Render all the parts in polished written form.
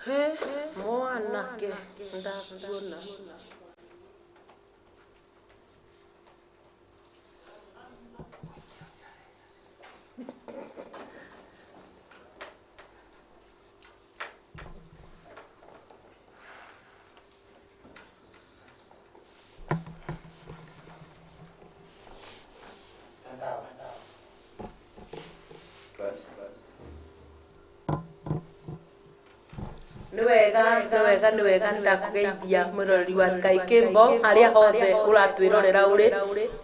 He mwanake ndakuona. Nĩ wega nĩ ndakũgeithia mwĩroreri wa Sky Cable harĩa hothe ũratwĩrorera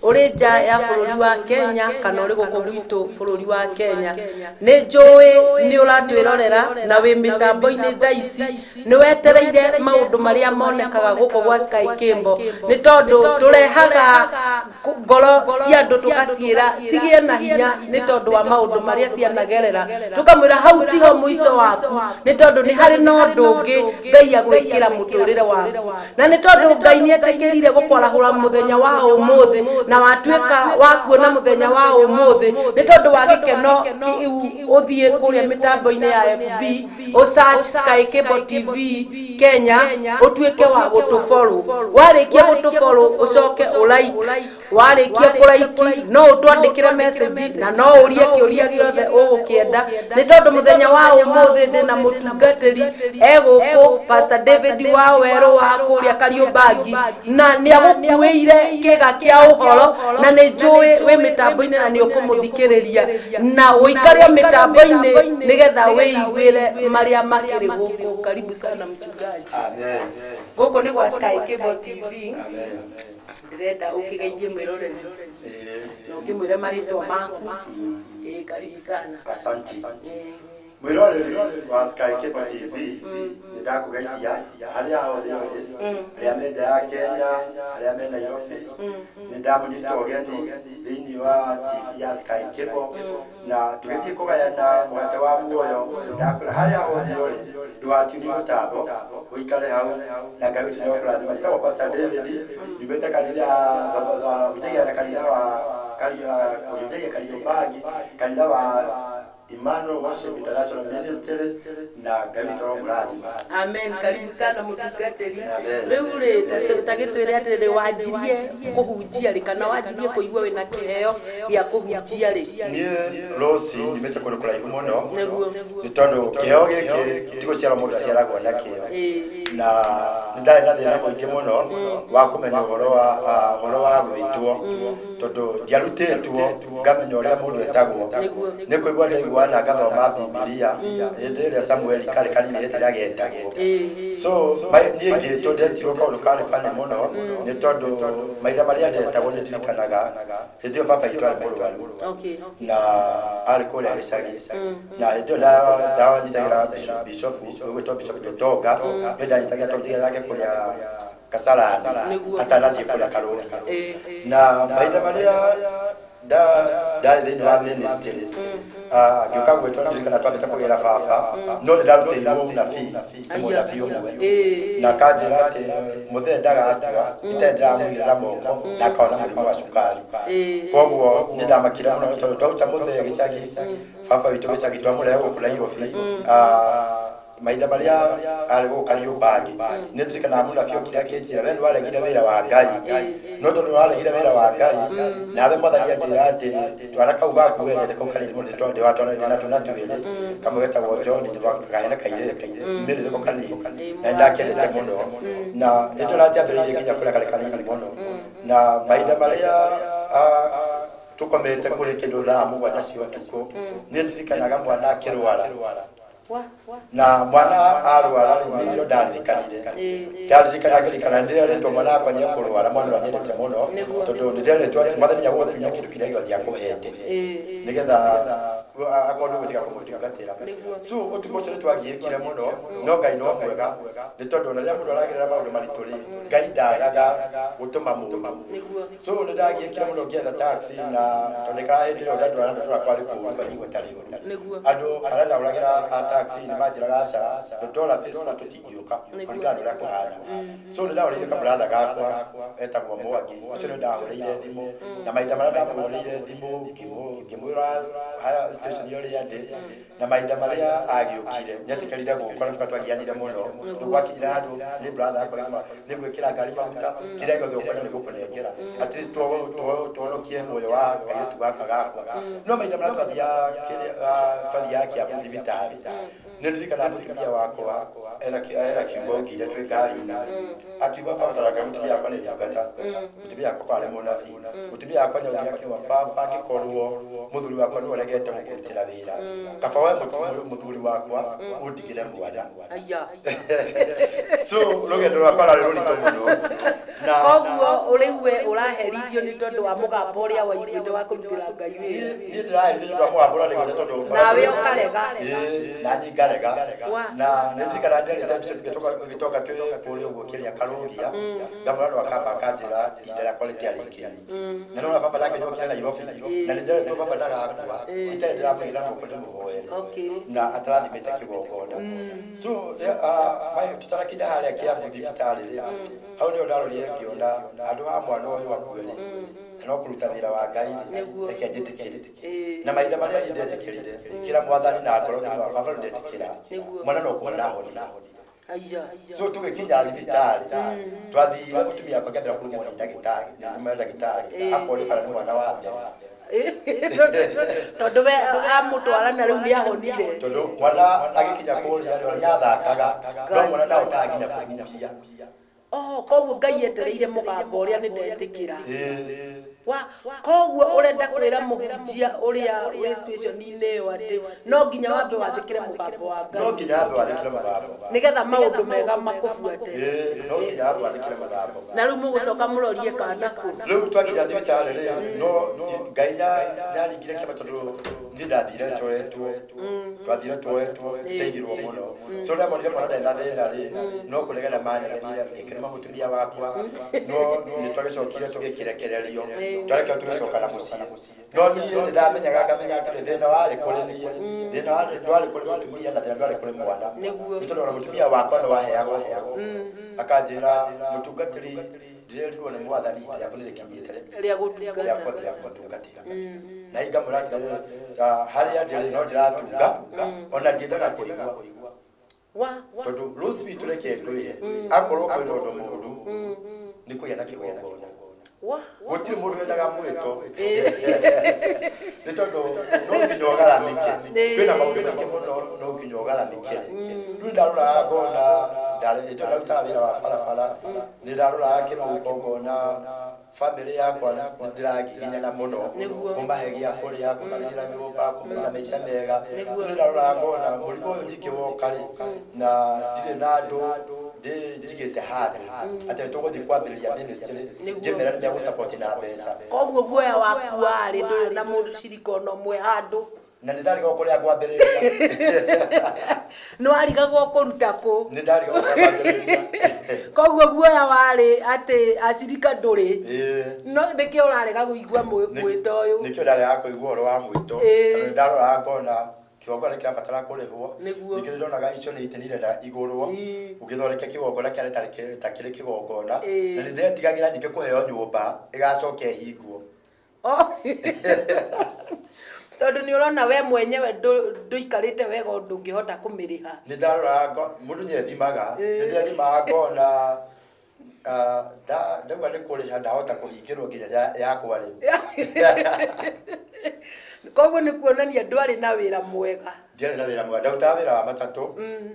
ũrĩ nja ya bũrũri wa Kenya kana ũrĩ gũkũ gwitũ bũrũri wa Kenya. Nĩ njũĩ nĩ ũratwĩrorera na wĩ mĩtambo-inĩ thaa ici, nĩ wetereire maũndũ marĩa monekaga gũkũ gwa Sky Cable, nĩ tondũ tũrehaga ngoro cia andũ tũgaciĩra cigĩe na hinya nĩ tondũ wa maũndũ marĩa cianagerera, tũkamwĩra hau tiho mũico waku, nĩ tondũ nĩ harĩ na ũndũ ũngĩ Ngai agwĩkĩra mũtũrĩre waku, na nĩ tondũ Ngai nĩ etĩkĩrire gũkwarahũra mũthenya wa ũmũthĩ na watuĩka wa kuona mũthenya wa ũmũthĩ, nĩ tondũ wa gĩkeno kĩu ũthiĩ kũrĩa mĩtambo-inĩ ya FB ũ search Sky Cable TV Kenya ũtuĩke wa gũtũfollow. Warĩkia gũtũfollow ũcoke ũ like, warĩkia kũraiki no ũtwandĩkĩre message na no ũrie kĩũria gĩothe ũgũkĩenda, nĩ tondũ mũthenya wa ũmũthĩ ndĩna mũtungatĩri egũkũ Pastor David wa Werũ wa kũrĩa Kariũmbangi, na nĩ agũkuĩire kĩga kĩa ũhoro, na nĩ njũĩ wĩ mĩtambo-inĩ na nĩ ũkũmũthikĩrĩria, na ũikare o mĩtambo-inĩ nĩgetha wĩiguĩre marĩa makĩrĩ gũkũ. Karibu sana mchungaji. Amen. Gũkũ nĩ gwa Sky Cable TV. Amen. Ndĩrenda ũkĩgeithie mwĩroreri na ũkĩmwĩre marĩtwa maku. Karibu sana. Asante. Mwĩroreri wa Sky Cable TV, nĩ ndakũgeithia harĩa hothe ũrĩ, arĩa me nja ya Kenya, arĩa me Nairobi, nĩ ndamũnyita ũgeni thĩinĩ wa TV ya Sky Cable, na tũgĩthiĩ kũgayana mũgate wa muoyo. Ndakwĩra harĩa hothe ũrĩ, ndũgatinie mũtambo, ũikare hau na Ngai witũ nĩekũrathima. Njĩtagwo Pastor David, nyumĩte kanitha hunjagia na kanitha wa hunjagia Kariũmbangi, kanitha wa Emmanuel Worship International Ministry, na Ngai witũ aromũrathima. Amen. Karibu sana mũtungatĩri. Amen. Rĩu rĩ, ta gĩtwĩre atĩrĩrĩ, wanjirie kũhunjia rĩ, kana wanjirie kũigua wĩna kĩheo gĩa kũhunjia rĩ? Niĩ Rose nyumĩte kũndũ kũraihu mũno, Nĩguo. nĩ tondũ kĩheo gĩkĩ ti gũciarwo mũndũ aciaragwo nakĩo, na nĩ ndarĩ na thĩna mũingĩ mũno wa kũmenya ũhoro wa gwĩtwo, tondũ ndiarutĩtwo ngamenya ũrĩa mũndũ etagwo. Nĩ kũigua ndaigua na ngathoma Bibilia hĩndĩ ĩrĩa Samueli karĩ kanini, hĩndĩ ĩrĩa getagwo. So niĩ ngĩtwo ndetirwo kaũndũ karĩ funny mũno, nĩ tondũ maitha marĩa ndetagwo nĩ ndirikanaga hĩndĩ ĩyo baba witũ arĩ mũrwaru na arĩ kũrĩa gĩcagi, na hĩndĩ ĩyo ndanyitagĩra bishop ũgwĩtwo Bishop Gĩtonga, nĩ ndanyitagĩra tondũ yake kũrĩa Kasarani atanathiĩ kũrĩa Karũri. Na mahinda marĩa ndarĩ thĩinĩ wa ministry, ngĩũka gwĩtwo, ndirikana twambĩte kũgĩra baba, no nĩ ndarutĩirwo ũnabii nĩ mũnabii ũmwe, na akanjĩra atĩ mũthee ndagatua itarĩ ndĩramũigĩrĩra moko na akona mũrimũ wa cukari. Koguo nĩ ndamakire mũno, nĩ tondũ twaruta mũthee gĩcagi, baba witũ gĩcagi, twamũrehe gũkũ Nairobi, mahinda marĩa arĩ gũkũ Kariũmbangi, nĩ ndirikanaga mũnabii okire akĩnjĩra, we nĩ waregire wĩra wa Ngai, no tondũ nĩ waregire wĩra wa Ngai, nawe mwathani anjĩra atĩ twana kau gaku wendete kau kanini mũno, ndĩwatwana ndĩ na twana twĩrĩ, kamwe getagwo John, kahena kairĩtu mĩrĩ nĩko kanini, na nĩ ndakendete mũno, na hĩndĩ ĩyo ndatiambĩrĩirie nginya kũrĩa karĩ kanini mũno. Na mahinda marĩa tũkomete kũrĩ kĩndũ thaa 7 cia ũtukũ, nĩ ndirikanaga mwana akĩrwara, na mwana arwara rĩ, nĩ nĩrĩo ndaririkanire, ndaririkana ngĩririkana nĩ ndĩrerĩtwo mwana wakwa nĩ ekũrwara, mwana ũrĩa nyendete mũno, tondũ nĩ ndĩrerĩtwo atĩ mwathani nĩagũgũtunya kĩndũ kĩrĩa gĩothe akũhete nĩgetha akorwo nĩ ũgwĩtĩka kũmũtungatĩra. So ũtukũ ũcio nĩ twagiĩkire mũno, no Ngai no mwega, nĩ tondũ ona rĩrĩa mũndũ aragerera maũndũ maritũ rĩ, Ngai ndagaga gũtũma mũndũ. So nĩ ndagiĩkire mũno ngĩetha taxi, na tondũ ndĩkaraga hĩndĩ ĩyo ndandwara ndotora kwarĩ kũũru kana igweta rĩũru. Andũ arĩa ndahũragĩra a taxi nĩ manjĩraga aca, ndotora phase 4 tũtingĩũka kũringana na ũrĩa kũhana. So nĩ ndahũrĩire kamũratha gakwa etagwo Mwangi, ũcio nĩ ndahũrĩire thimũ, na mahinda marĩa ndamũhũrĩire thimũ ngĩmwĩra harĩa station ũrĩa ndĩ. Na mahinda marĩa agĩũkire nĩetĩkĩrire gũka na twagianire mũno, tondũ gwakinyire handũ nĩ brother yakwa gĩma nĩ gwĩkĩra ngari maguta, kĩrĩa gĩothe ũkwenda nĩ gũkũnengera, at least tũhonokie muoyo wa kairĩtu gaka gakwa. No mahinda marĩa twathiaga Kiambu thibitarĩ, nĩ ndirikanaga mũtumia wakwa ena kiugo augire twĩ ngari-inĩ, akiuga baba taranga mũtumia wakwa nĩ ndungata, mũtumia wakwa arĩ mũnabii, mũtumia wakwa nĩaugire akiuga baba angĩkorwo mũthuri wakwa nĩwe ũregete gũkũrutĩra wĩra, kaba we mũthuri wakwa ũndigĩre mwana. Aya. So rũgendo rwakwa rwarĩ rũritũ mũno. Na Koguo rĩu we ũraherithio nĩ tondũ wa mũgambo ũrĩa waiguĩte wa kũrutĩra Ngai wĩra. Niĩ ndĩraherithio nĩ ũndũ wa mũgambo ũrĩa ndaiguĩte tondũ Nawe ũkarega. Ĩĩ, na niĩ ngarega. Wa. Na nĩ ndirikanaga njarĩte episode ngĩtoka twĩ kũrĩa ũguo kĩrĩa Karũgia, ngamwĩra no akamba akanjĩra ihinda rĩakwa rĩtiarĩkĩrie. Na nĩwona baba nake nĩokire Nairobi, na nĩ nderetwo baba ndagakua, itarĩ ndĩramũigĩra moko ndĩmũhoere. Na atarathimĩte kĩgongona. So tũtanakinya harĩa Kiambu thibitarĩ rĩ, hau nĩho ndarorire ngĩona handũ ha mwana ũyũ akue rĩ, na no kũruta wĩra wa Ngai rĩ, reke njĩtĩkĩre. Na mahinda marĩa niĩ ndetĩkĩrire, kĩra mwathani na ngoro ngĩmwĩra baba ndetĩkĩra, mwana no kũhona ahonire. Aya. So tũgĩkinya thibitarĩ, twathire mũtumia wakwa akĩambĩra kũrumwo nĩ ndagĩtarĩ, nĩ ndagĩtarĩ akorio kana nĩ mwana wa mbere. Tondũ we amũtwara na rĩu nĩahonire. Tondũ mwana agĩkinya kũrĩa rĩ, ona nĩathakaga, no mwana ndahotaga nginya kũhuhia. Oh, koguo Ngai etereire mũgambo ũrĩa nĩ ndetĩkĩra. Ĩĩ. Wa, koguo ũrenda kwĩra mũhunjia ũrĩa wĩ situation-inĩ ĩyo atĩ no nginya wambe wathĩkĩre mũgambo wa Ngai. No nginya wambe wathĩkĩre mũgambo. Nĩgetha maũndũ mega makũbuate. Ĩĩ, no nginya wambe wathĩkĩre mũgambo. Na rĩu mũgũcoka mũrorie kana kũ? Rĩu twakinya thibitarĩ rĩ, no Ngai nĩaringire kĩama tondũ niĩ ndathire njoetwo, twathire tuoetwo, tũteithirwo mũno. So rĩrĩa monire mwana ndarĩ na thĩna rĩ, no kũregana manegenire, magĩkĩruma mũtumia wakwa, no nĩ twagĩcokire tũgĩkĩrekererio, twarekeo tũgĩcoka na mũciĩ. No niĩ nĩ ndamenyaga ngamenya atĩrĩ, thĩna warĩ kũrĩ niĩ, thĩna ndwarĩ kũrĩ mũtumia na thĩna ndwarĩ kũrĩ mwana. Nĩguo. Nĩ tondũ ona mũtumia wakwa nĩ waheagwo ũhoro. Akanjĩra mũtungatĩri, ndĩrerirwo nĩ mwathani ihinda rĩaku nĩrĩkinyĩte Rĩa gũtungata. rĩa kũmũtungatĩra. Na ingamwĩra atĩrĩrĩ, harĩa ndĩrĩ no ndĩratunga, ona ndiendaga kũigua. Wa. Tondũ rũciũ witũ reke ngwĩre, akorwo kwĩna ũndũ mũũru, nĩ kũgĩa na kĩgongona. Wa. Gũtirĩ mũndũ wendaga mwĩto. Nĩ tondũ no nginya ũgaramike. Kwĩna maũndũ maingĩ mũno no nginya ũgaramikĩre. Rĩu ndaroraga ngona, hĩndĩ ĩyo ndarutaga wĩra wa barabara, nĩ ndaroraga kĩmũhuko ngona family yakwa nĩ ndĩragiginyana mũno, kũmahe gĩa kũrĩa, kũmarĩhĩra nyũmba, kũmaiga maica mega. Rĩu ndaroraga ngona mũrigo ũyũ ningĩ woka rĩ, na ndirĩ na andũ njigĩte handũ atĩ tũgũthiĩ kwambĩrĩria ministry, ngĩmera nĩ megũsupport na mbeca. Koguo guoya waku warĩ ndũrĩ na mũndũ cirika ona ũmwe handũ. Na nĩ ndarigagwo kũrĩa ngwambĩrĩria. Nĩ warigagwo kũruta kũ? Nĩ ndarigagwo kũrĩa ngwambĩrĩria. Koguo guoya warĩ atĩ acirika ndũrĩ. Ĩĩ. No nĩkĩo ũrarega kũigua mwĩto ũyũ. Nĩkĩo ndarega kũigua ũhoro wa mwĩto. Tondũ nĩ ndaroraga ngona kĩgongona kĩrabatara kũrĩhwo. Nĩguo. Ningĩ nĩ ndonaga icio nĩ itĩ nĩ irenda igũrwo. Ũgĩthondeke kĩgongona kĩarĩ ta kĩrĩ kĩgongona. Na nĩ ndetigagĩra ningĩ kũheo nyũmba ĩgacoka ĩhingwo. Oh. Tondũ nĩ ũrona we mwenyewe ndũikarĩte wega ũndũ ũngĩhota kũmĩrĩha. Nĩ ndaroraga mũndũ nĩ ethimaga. Nĩ ndethimaga ngona, ndauga nĩ kũrĩha ndahota kũhingĩrwo nginya yakwa rĩ. Koguo nĩ kuonania ndwarĩ na wĩra mwega. Ndiarĩ na wĩra mwega, ndarutaga wĩra wa matatũ,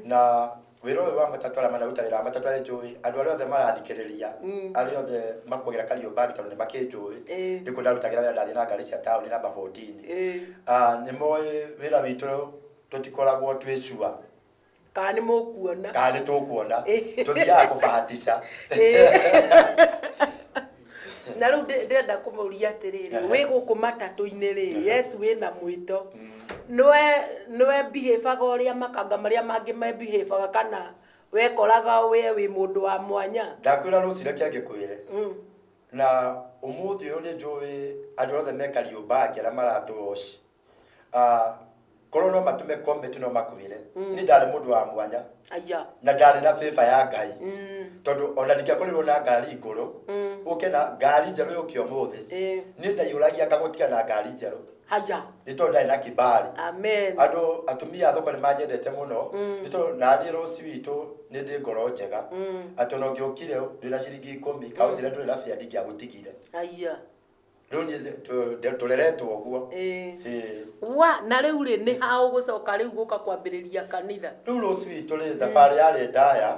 na wĩra ũyũ wa matatũ arĩa manaruta wĩra wa matatũ arĩa njũĩ, andũ arĩa othe marathikĩrĩria, arĩa othe makuagĩra Kariobangi tondũ nĩ makĩnjũĩ, nĩkuo ndarutagĩra wĩra, ndathiĩ na ngari cia taũni namba 14. Nĩ moĩ wĩra witũ tũtikoragwo twĩ sure. Kana nĩ mũkuona. Kana nĩ tũkuona. Tũthiaga kũbahatisha. Na rĩu ndĩrenda kũmũria atĩrĩrĩ, wĩ gũkũ matatũ-inĩ rĩ, yes wĩna mwĩto. Nĩwe behave-aga ũrĩa makanga marĩa mangĩ me behave-aga kana wekoraga we wĩ mũndũ wa mwanya? Ndakwĩra rũciũ reke ngĩkwĩre. Na ũmũthĩ ũyũ nĩ njũĩ andũ othe me Kariobangi arĩa maratũwoci. Korwo no matũme comment no makwĩre. Niĩ ndarĩ mũndũ wa mwanya. Aya. Na ndarĩ na favor ya Ngai. Tondũ ona ndingĩakorirwo na ngari ngũrũ, ũke na ngari njerũ yũke ũmũthĩ. Niĩ ndaiyũragia ngagũtiga na ngari njerũ. Haya. Nĩ tondũ ndarĩ na kibali. Amen. Andũ atumia a thoko nĩ manyendete mũno, nĩ tondũ naniĩ rũci witũ nĩ ndĩ ngoro njega, atĩ ona ũngĩokire ndwĩna ciringi 10 kaũnjĩre ndũrĩ na bĩa ndingĩagũtigire. Haya. Rĩu niĩ tũreretwo ũguo. Ĩĩ. Wa na rĩu rĩ nĩ ha ũgũcoka rĩu gũka kwambĩrĩria kanitha? Rĩu rũci witũ rĩ thabarĩ yarĩ ndaya,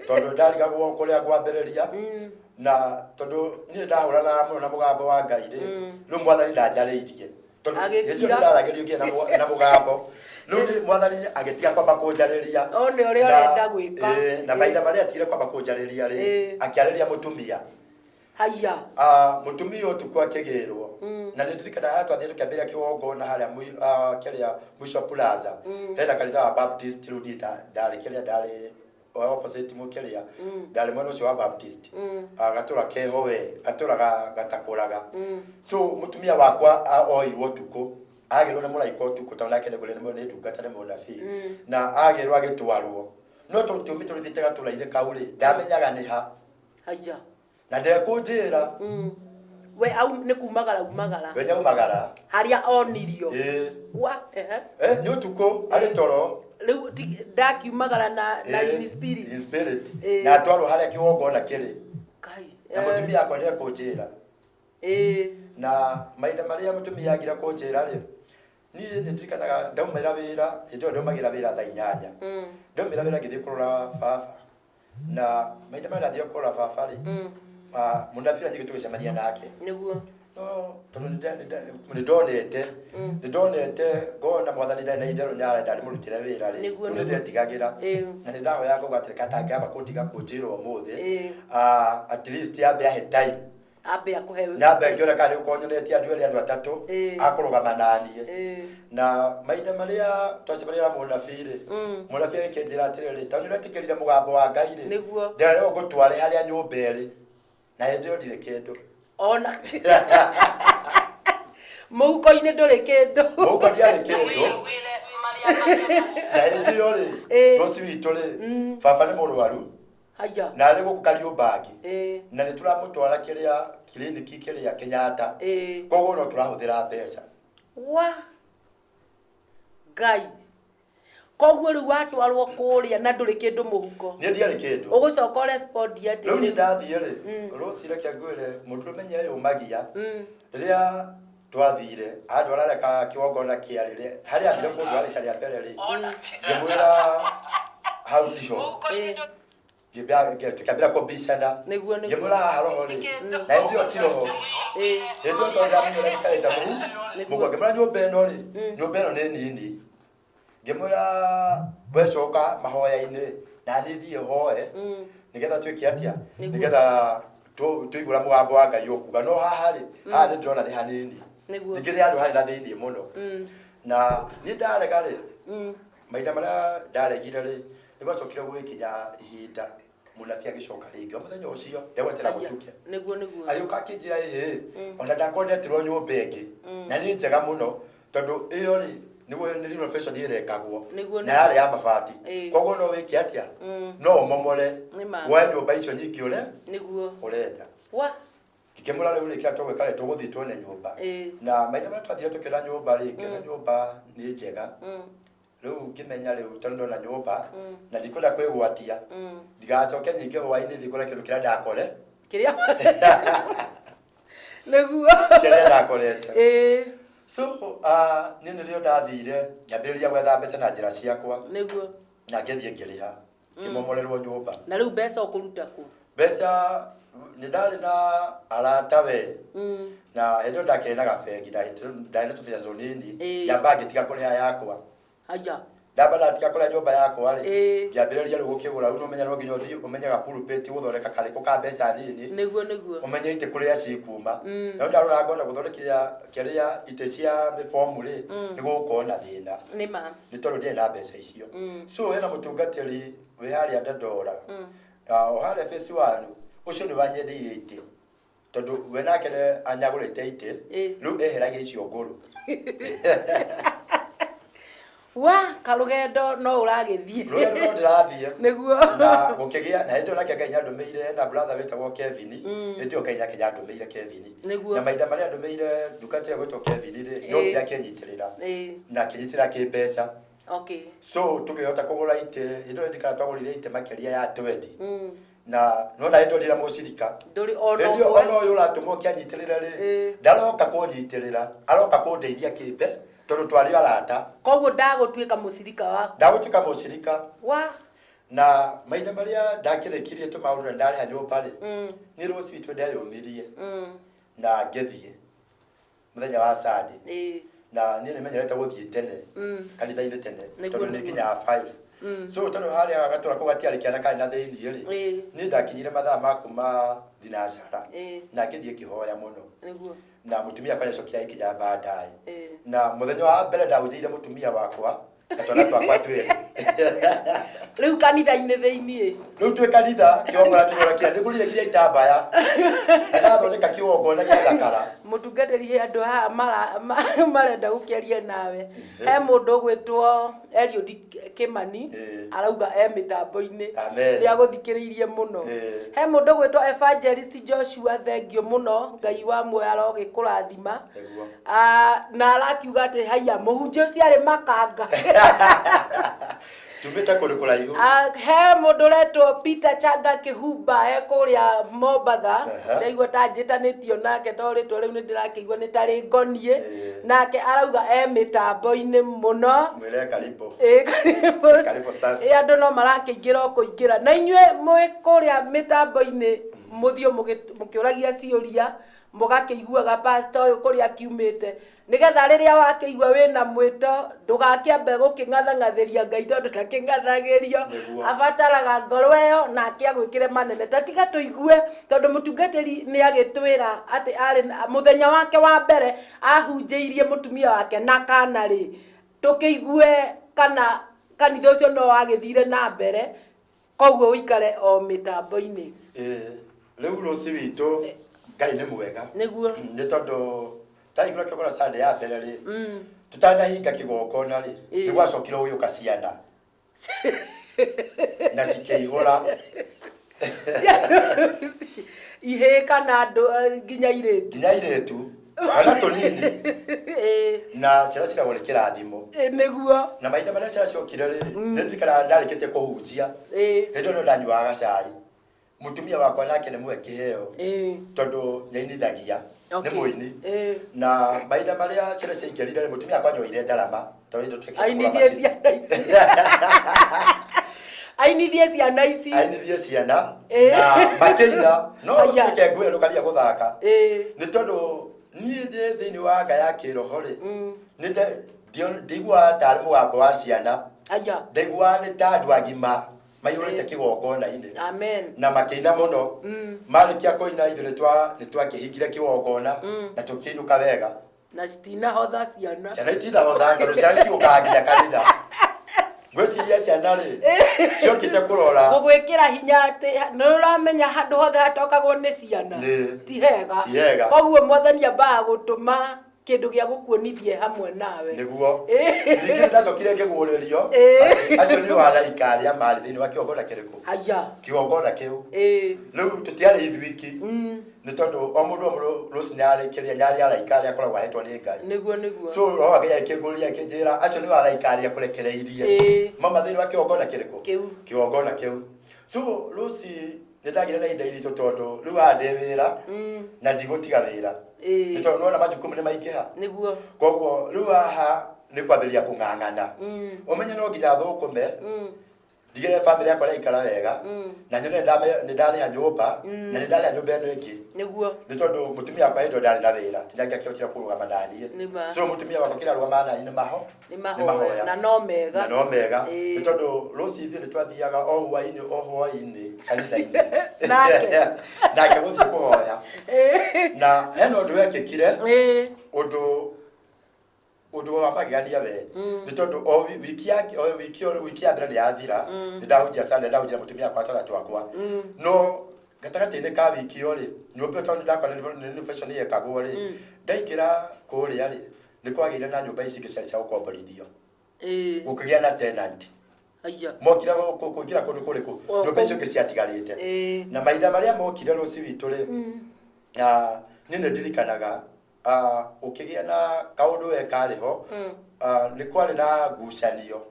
tondũ ndarigagwo kũrĩa ngwambĩrĩria, na tondũ niĩ ndahũranaga mũno na mũgambo wa Ngai rĩ, rĩu mwathani ndanjarĩirie tondũ hĩndĩ ĩyo nĩndaragĩrio nginya na mũgambo. Rĩu mwathani agĩtiga kwamba kũnjarĩria one ũrĩa ũrenda gwĩka. Na mahinda marĩa atigire kwamba kũnjarĩria rĩ, akĩarĩria mũtumia. Haya. Mũtumia ũtukũ akĩgĩrwo, na nĩ ndirikanaga harĩa twathiĩ tũkĩambĩrĩria kĩgongona harĩa kĩrĩa Mũico Plaza, hena kanitha wa Baptist. Rĩu niĩ ndarĩ kĩrĩa ndarĩ opposite mũkĩrĩa, ndarĩ mwena ũcio wa Baptist, gatũra keho we gatũra gatakũraga. So mũtumia wakwa oirwo ũtukũ, agĩrwo nĩ mũraika ũtukũ, tondũ nake nĩ ndungata, nĩ mũnabii, na agĩrwo agĩtwarwo. No tondũ tiumĩte tũthiĩte gatũra-inĩ kau rĩ, ndamenyaga nĩ ha. Haya. Na ndekũnjĩra. We au nĩ kumagara umagara. We nyaumagara harĩa onirio. Ĩĩ. Wa ehe. Nĩ ũtukũ arĩ toro. Rĩu ndakiumagara na in spirit. In spirit. Na atwarwo harĩa kĩgongona kĩrĩ. Kai. Na mũtumia akwa ndekũnjĩra. Ĩĩ. Na mahinda marĩa mũtumia agire kũnjĩra rĩ, niĩ nĩ ndirikanaga ndaumĩra wĩra, hĩndĩ ĩyo ndaumagĩra wĩra thaa 8. Ndaumĩra wĩra ngĩthiĩ kũrora baba. Na mahinda marĩa ndathire kũrora baba rĩ, mũnabii anyingĩ tũgĩcemania nake. Nĩguo. No tondũ nĩ ndonete ngona mwathani ndarĩ na itherũ nyarenda ndĩmũrutĩre wĩra rĩ, rĩu nĩ ndetigagĩra. Na nĩ ndahoyaga ngauga atĩrĩ, katangĩamba kũndiga kũnjĩra ũmũthĩ, at least ambe ahe time. Ambe akũhe. Nyambe ngĩona kana nĩ gũkorwo nyonetie andũ erĩ andũ atatũ akũrũgama naniĩ. Na mahinda marĩa twacemania na mũnabii rĩ, mũnabii agĩkĩnjĩra atĩrĩrĩ, tondũ nĩũretĩkĩrire mũgambo wa Ngai rĩ, ndĩrerwo ngũtware harĩa nyũmba ĩrĩ, na hĩndĩ ĩyo ndirĩ kĩndũ. Ona mũhuko-inĩ ndũrĩ kĩndũ. Mũhuko ndiarĩ kĩndũ. Na hĩndĩ ĩyo rĩ, rũci witũ rĩ, baba nĩ mũrwaru. Haya. Na arĩ gũkũ Kariũmbangi. Na nĩ tũramũtwara kĩrĩa kiriniki kĩrĩa Kenyatta. Koguo no tũrahũthĩra mbeca. Wa Ngai. Koguo rĩu watwarwo kũrĩa na ndũrĩ kĩndũ mũhuko. Niĩ ndiarĩ kĩndũ. Ũgũcoka ũrespondi atĩa? Rĩu niĩ ndathiĩ rĩ, rũci reke ngwĩre, mũndũ ũmenye yũmagia. Rĩrĩa twathire, andwara harĩa kĩgongona kĩarĩ rĩ, harĩa ambire kũndwara rita rĩa mbere rĩ, ngĩmwĩra hau tiho. Ngĩambĩra kũbicana. Ngĩmwĩra haha roho rĩ, na hĩndĩ ĩyo ti roho. Hĩndĩ ĩyo tondũ ndamenya ũrĩa njikarĩte mũhu, ngĩmwĩra nyũmba ĩno rĩ, nyũmba ĩno nĩ nini. Ngĩmwĩra wecoka mahoya-inĩ, na niĩ thiĩ hoe, nĩgetha twĩke atĩa, nĩgetha tũigũra mũgambo wa Ngai ũkuga. No haha rĩ, haha nĩ ndĩrona nĩ hanini. Ningĩ nĩ handũ harĩ na thĩiniĩ mũno. Na niĩ ndarega rĩ, mahinda marĩa ndaregire rĩ, nĩ gwacokire gũgĩkinya ihinda mũnabii agĩcoka rĩngĩ o mũthenya ũcio ndegwetera gũtuke. Nĩguo. Agĩũka akĩnjĩra ĩhĩ, ona ndakondetirwo nyũmba ĩngĩ, na nĩ njega mũno tondũ ĩyo rĩ, nĩguo nĩ renovation ĩrekagwo, na yarĩ ya mabati. Koguo no wĩke atĩa, no ũmomore woe nyũmba icio nyingĩ ũrĩa ũrenda. Wa Ngĩkĩmwĩra rĩu rĩ, kĩrĩa tũgwĩka rĩ, tũgũthiĩ tuone nyũmba. Na mahinda marĩa twathire tũkĩona nyũmba rĩ, ngĩona nyũmba nĩ njega. Rĩu ngĩmenya rĩu tondũ ndona nyũmba, na ndikwenda kwĩgwatia, ndigacoke nyingĩ hwaĩ-inĩ thiĩ kũrĩa kĩndũ kĩrĩa ndakore. Kĩrĩa? Nĩguo. Kĩrĩa ndakorete. So, niĩ nĩrĩo ndathire, ngĩambĩrĩria gwetha mbeca na njĩra ciakwa. Nĩguo. Na ngĩthiĩ ngĩrĩha, ngĩmomorerwo nyũmba. Na rĩu mbeca ũkũruta kũ? Mbeca nĩ ndarĩ na arata we. Na hĩndĩ ĩyo ndakĩrĩ na bengi, ndarĩ na tũbeca tũnini, ngĩamba ngĩtiga kũrĩha yakwa. Haya. Ndamba ndatiga kũrĩa nyũmba yakwa rĩ, ngĩambĩrĩria rĩu gũkĩgũra. Rĩu nĩũmenya no nginya ũthiĩ ũmenye gapulpit gũthondeka karĩkũ ka mbeca nini. Nĩguo. Ũmenye itĩ kũrĩa cikuma. Na ndarora ngona gũthondekithia kĩrĩa itĩ cia mĩbomu rĩ, nĩ gũgũkorwo na thĩna. Nĩ ma. Nĩ tondũ ndiarĩ na mbeca icio. So hena mũtungatĩri wĩ harĩa Dandora. O harĩa phase 1, ũcio nĩ wanyendeirie itĩ. Tondũ we nake nĩ anyagũrĩte itĩ, rĩu eheragia icio ngũrũ. Wa karũgendo no ũragĩthiĩ. Rũgendo no ndĩrathiĩ. Nĩguo. Na gũkĩgĩa na hĩndĩ ĩyo nake Ngai nĩandũmĩire na brother wĩtagwo Kevin. Hĩndĩ ĩyo Ngai nake nĩandũmĩire Kevin. Nĩguo. Na mahinda marĩa andũmĩire ndungata ĩyo gwĩtwo Kevin rĩ, nokire akĩnyitĩrĩra. Na akĩnyitĩrĩra kĩmbeca. Okay. So tũkĩhota kũgũra itĩ, hĩndĩ ĩyo ndirikana twagũrire itĩ makĩria ya 20. Na nona hĩndĩ ĩyo ndira mũcirika. Ndũrĩ ona Hĩndĩ ĩyo ũmwe. ona ũyũ ũratũmwo kĩanyitĩrĩra rĩ, ndaroka kũnyitĩrĩra, aroka kũndeithia kĩmbe, tondũ twarĩ arata. Koguo ndagũtuĩka mũcirika waku. Ndagũtuĩka mũcirika. Wa Na mahinda marĩa ndakĩrĩkirie tũmaũndũ na ndarĩha nyũmba rĩ, niĩ rũciũ witũ ndeyũmirie na ngĩthiĩ mũthenya wa Sunday. Na niĩ nĩmenyerete gũthiĩ tene kanitha-inĩ tene, tondũ nĩ nginyaga 5. So tondũ harĩa gatũra kau gatiarĩ kĩana karĩ na thĩiniĩ rĩ, niĩ ndakinyire mathaa ma kuma thinacara na ngĩthiĩ ngĩhoya mũno. Nĩguo. Na mũtumia wakwa nĩacokire agĩkinya baadaye. Na mũthenya wa mbere ndahunjĩire mũtumia wakwa na twana twakwa twĩrĩ. Rĩu kanitha-inĩ thĩiniĩ. Rĩu twĩ kanitha kĩgongona tũnyorokia nĩngũrire nginya itambaya na ndathondeka kĩgongona gĩa thakara. Mũtungatĩri, he andũ haha marenda gũkĩaria nawe. He mũndũ ũgwĩtwo Eliud Kimani, arauga e mĩtambo-inĩ. Amen. Nĩ agũthikĩrĩirie mũno. He mũndũ ũgwĩtwo Evangelist Joshua, thengio mũno, Ngai wa muoyo arogĩkũrathima. Nĩguo. Na arakiuga atĩ haiya mũhunjia ũcio arĩ makanga. Tumĩte kũndũ kũraihu. He mũndũ ũretwo Peter Changa Kĩhumba e kũrĩa Mombatha. Ndaigua ta njĩtanĩtio nake tondũ rĩtwa rĩu nĩ ndĩrakĩigua nĩ tarĩ ngoniĩ. Nake arauga e mĩtambo-inĩ mũno. Mwĩre karibu. Ĩĩ, karibu. Karibu sana. Ĩ, andũ no marakĩingĩra o kũingĩra. Na inyuĩ mwĩ kũrĩa mĩtambo-inĩ mũthiĩ mũkĩũragia ciũria, mũgakĩiguaga pastor ũyũ kũrĩa akiumĩte, nĩgetha rĩrĩa wakĩigua wĩna mwĩto ndũgakĩambe gũkĩng'athang'athĩria Ngai tondũ ndakĩng'athagĩrio. Nĩguo. Abataraga ngoro ĩyo nake agwĩkĩre manene. Ta tiga tũigue tondũ mũtungatĩri nĩ agĩtwĩra atĩ arĩ na mũthenya wake wa mbere ahunjĩirie mũtumia wake na kana rĩ, tũkĩigue kana kanitha ũcio no wagĩthire na mbere, koguo ũikare o mĩtambo-inĩ. Rĩu rũci witũ Ngai nĩ mwega. Nĩguo. Nĩ tondũ twaigua kĩgongona Sunday ya mbere rĩ, tũtanahinga kĩgongona rĩ, nĩ gwacokire gũgĩũka ciana na cikĩihũra. Ihĩĩ kana andũ nginya airĩtu? Nginya airĩtu, twana tũnini. Na ciana ciragwo nĩ kĩrathimo. Nĩguo. Na mahinda marĩa ciana ciokire rĩ, nĩ ndirikanaga ndarĩkĩtie kũhunjia. Hĩndĩ ĩyo no ndanyuaga gacai. Mũtumia wakwa nake nĩ mũhe kĩheo tondũ nĩainithagia, nĩ mũini. Na mahinda marĩa ciana ciaingĩrire rĩ, mũtumia wakwa anyoire ndarama tondũ ithuĩ twekĩte kũgũra Ainithie macini. ciana ici. Ainithie ciana ici. Ainithie ciana na makĩina. No ũcireke ngwĩre ndũkaria gũthaka. Nĩ tondũ niĩ ndĩ thĩinĩ wa nga ya kĩroho rĩ, nĩ ndiguaga tarĩ mũgambo wa ciana. Ndaiguaga nĩ ta andũ agima maihũrĩte kĩgongona-inĩ. Amen. Na makĩina mũno. Marĩkia kũina ithuĩ nĩ twakĩhingire kĩgongona na tũkĩinũka wega. Na citinahotha ciana. Ciana itinahotha tondũ ciana itiũkaga nginya kanitha. Ngwĩciria ciana rĩ, ciokĩte kũrora. Gũgwĩkĩra hinya atĩ nĩ ũramenya handũ hothe hatokagwo nĩ ciana. Ti hega. Ti hega. Koguo mwathani ambaga gũtũma kĩndũ gĩa gũkuonithie hamwe nawe. Nĩguo. Ningĩ nĩ ndacokire ngĩguũrĩrio atĩ acio nĩo araika arĩa marĩ thĩinĩ wa kĩgongona kĩrĩkũ? Haya. Kĩgongona kĩu. Rĩu tũtiarĩ ithuiki. Nĩ tondũ o mũndũ o mũndũ rũcinĩ arĩ kĩrĩa nyarĩ araika arĩa akoragwo ahetwo nĩ Ngai. Nĩguo, nĩguo. So roho wa Ngai akĩngũrĩria akĩnjĩra acio nĩo araika arĩa kũrekereirie. Mauma thĩinĩ wa kĩgongona kĩrĩkũ? Kĩu. Kĩgongona kĩu. So rũci nĩ ndagĩire na ihinda iritũ tondũ rĩu haha ndĩ wĩra na ndigũtiga wĩra. Nĩ tondũ nĩwona majukumu nĩ maingĩha. Nĩguo. Koguo rĩu haha nĩ kwambĩrĩria kũng'ang'ana. Ũmenye no nginya thũkũme, ndigĩrĩre bamĩrĩ yakwa nĩyaikara wega, na nyone nĩ ndarĩha nyũmba, na nĩ ndarĩha nyũmba ĩno ĩngĩ. Nĩguo. Nĩ tondũ mũtumia wakwa hĩndĩ ĩyo ndarĩ na wĩra, tinangĩakĩhotire kũrũgama naniĩ. Nĩ ma. So mũtumia wakwa kĩrĩa arũgamaga naniĩ nĩ maho. Nĩ Nĩ mahoya. mahoya. Na no mega. Na no mega. Nĩ tondũ rũciũ ithuĩ nĩ twathiaga o hwaĩ-inĩ o hwaĩ-inĩ kanitha-inĩ. Nake. Nake gũthiĩ kũhoya. Na hena ũndũ wekĩkire, ũndũ wa magegania we. Nĩ tondũ o wiki ya o wiki o wiki ya mbere nĩ yathira, nĩ ndahunjia Sunday, ndahunjia mũtumia wakwa twana twakwa. No gatagatĩ-inĩ ka wiki ĩyo rĩ, nyũmba ĩyo tondũ nĩ ndakora nĩ renovation yekagwo rĩ, ndaingĩra kũrĩa rĩ, nĩ kwagĩire na nyũmba ici ingĩ ciarĩ cia gũkomborithio. Gũkĩgĩa na tenant. Aya. Mokire kũingĩra kũndũ kũrĩkũ? O, Nyũmba icio ingĩ ciatigarĩte. Na mahinda marĩa mokire rũci witũ rĩ, na niĩ nĩ ndirikanaga, ũkĩgĩa na kaũndũ we karĩ ho. Nĩ kwarĩ na ngucanio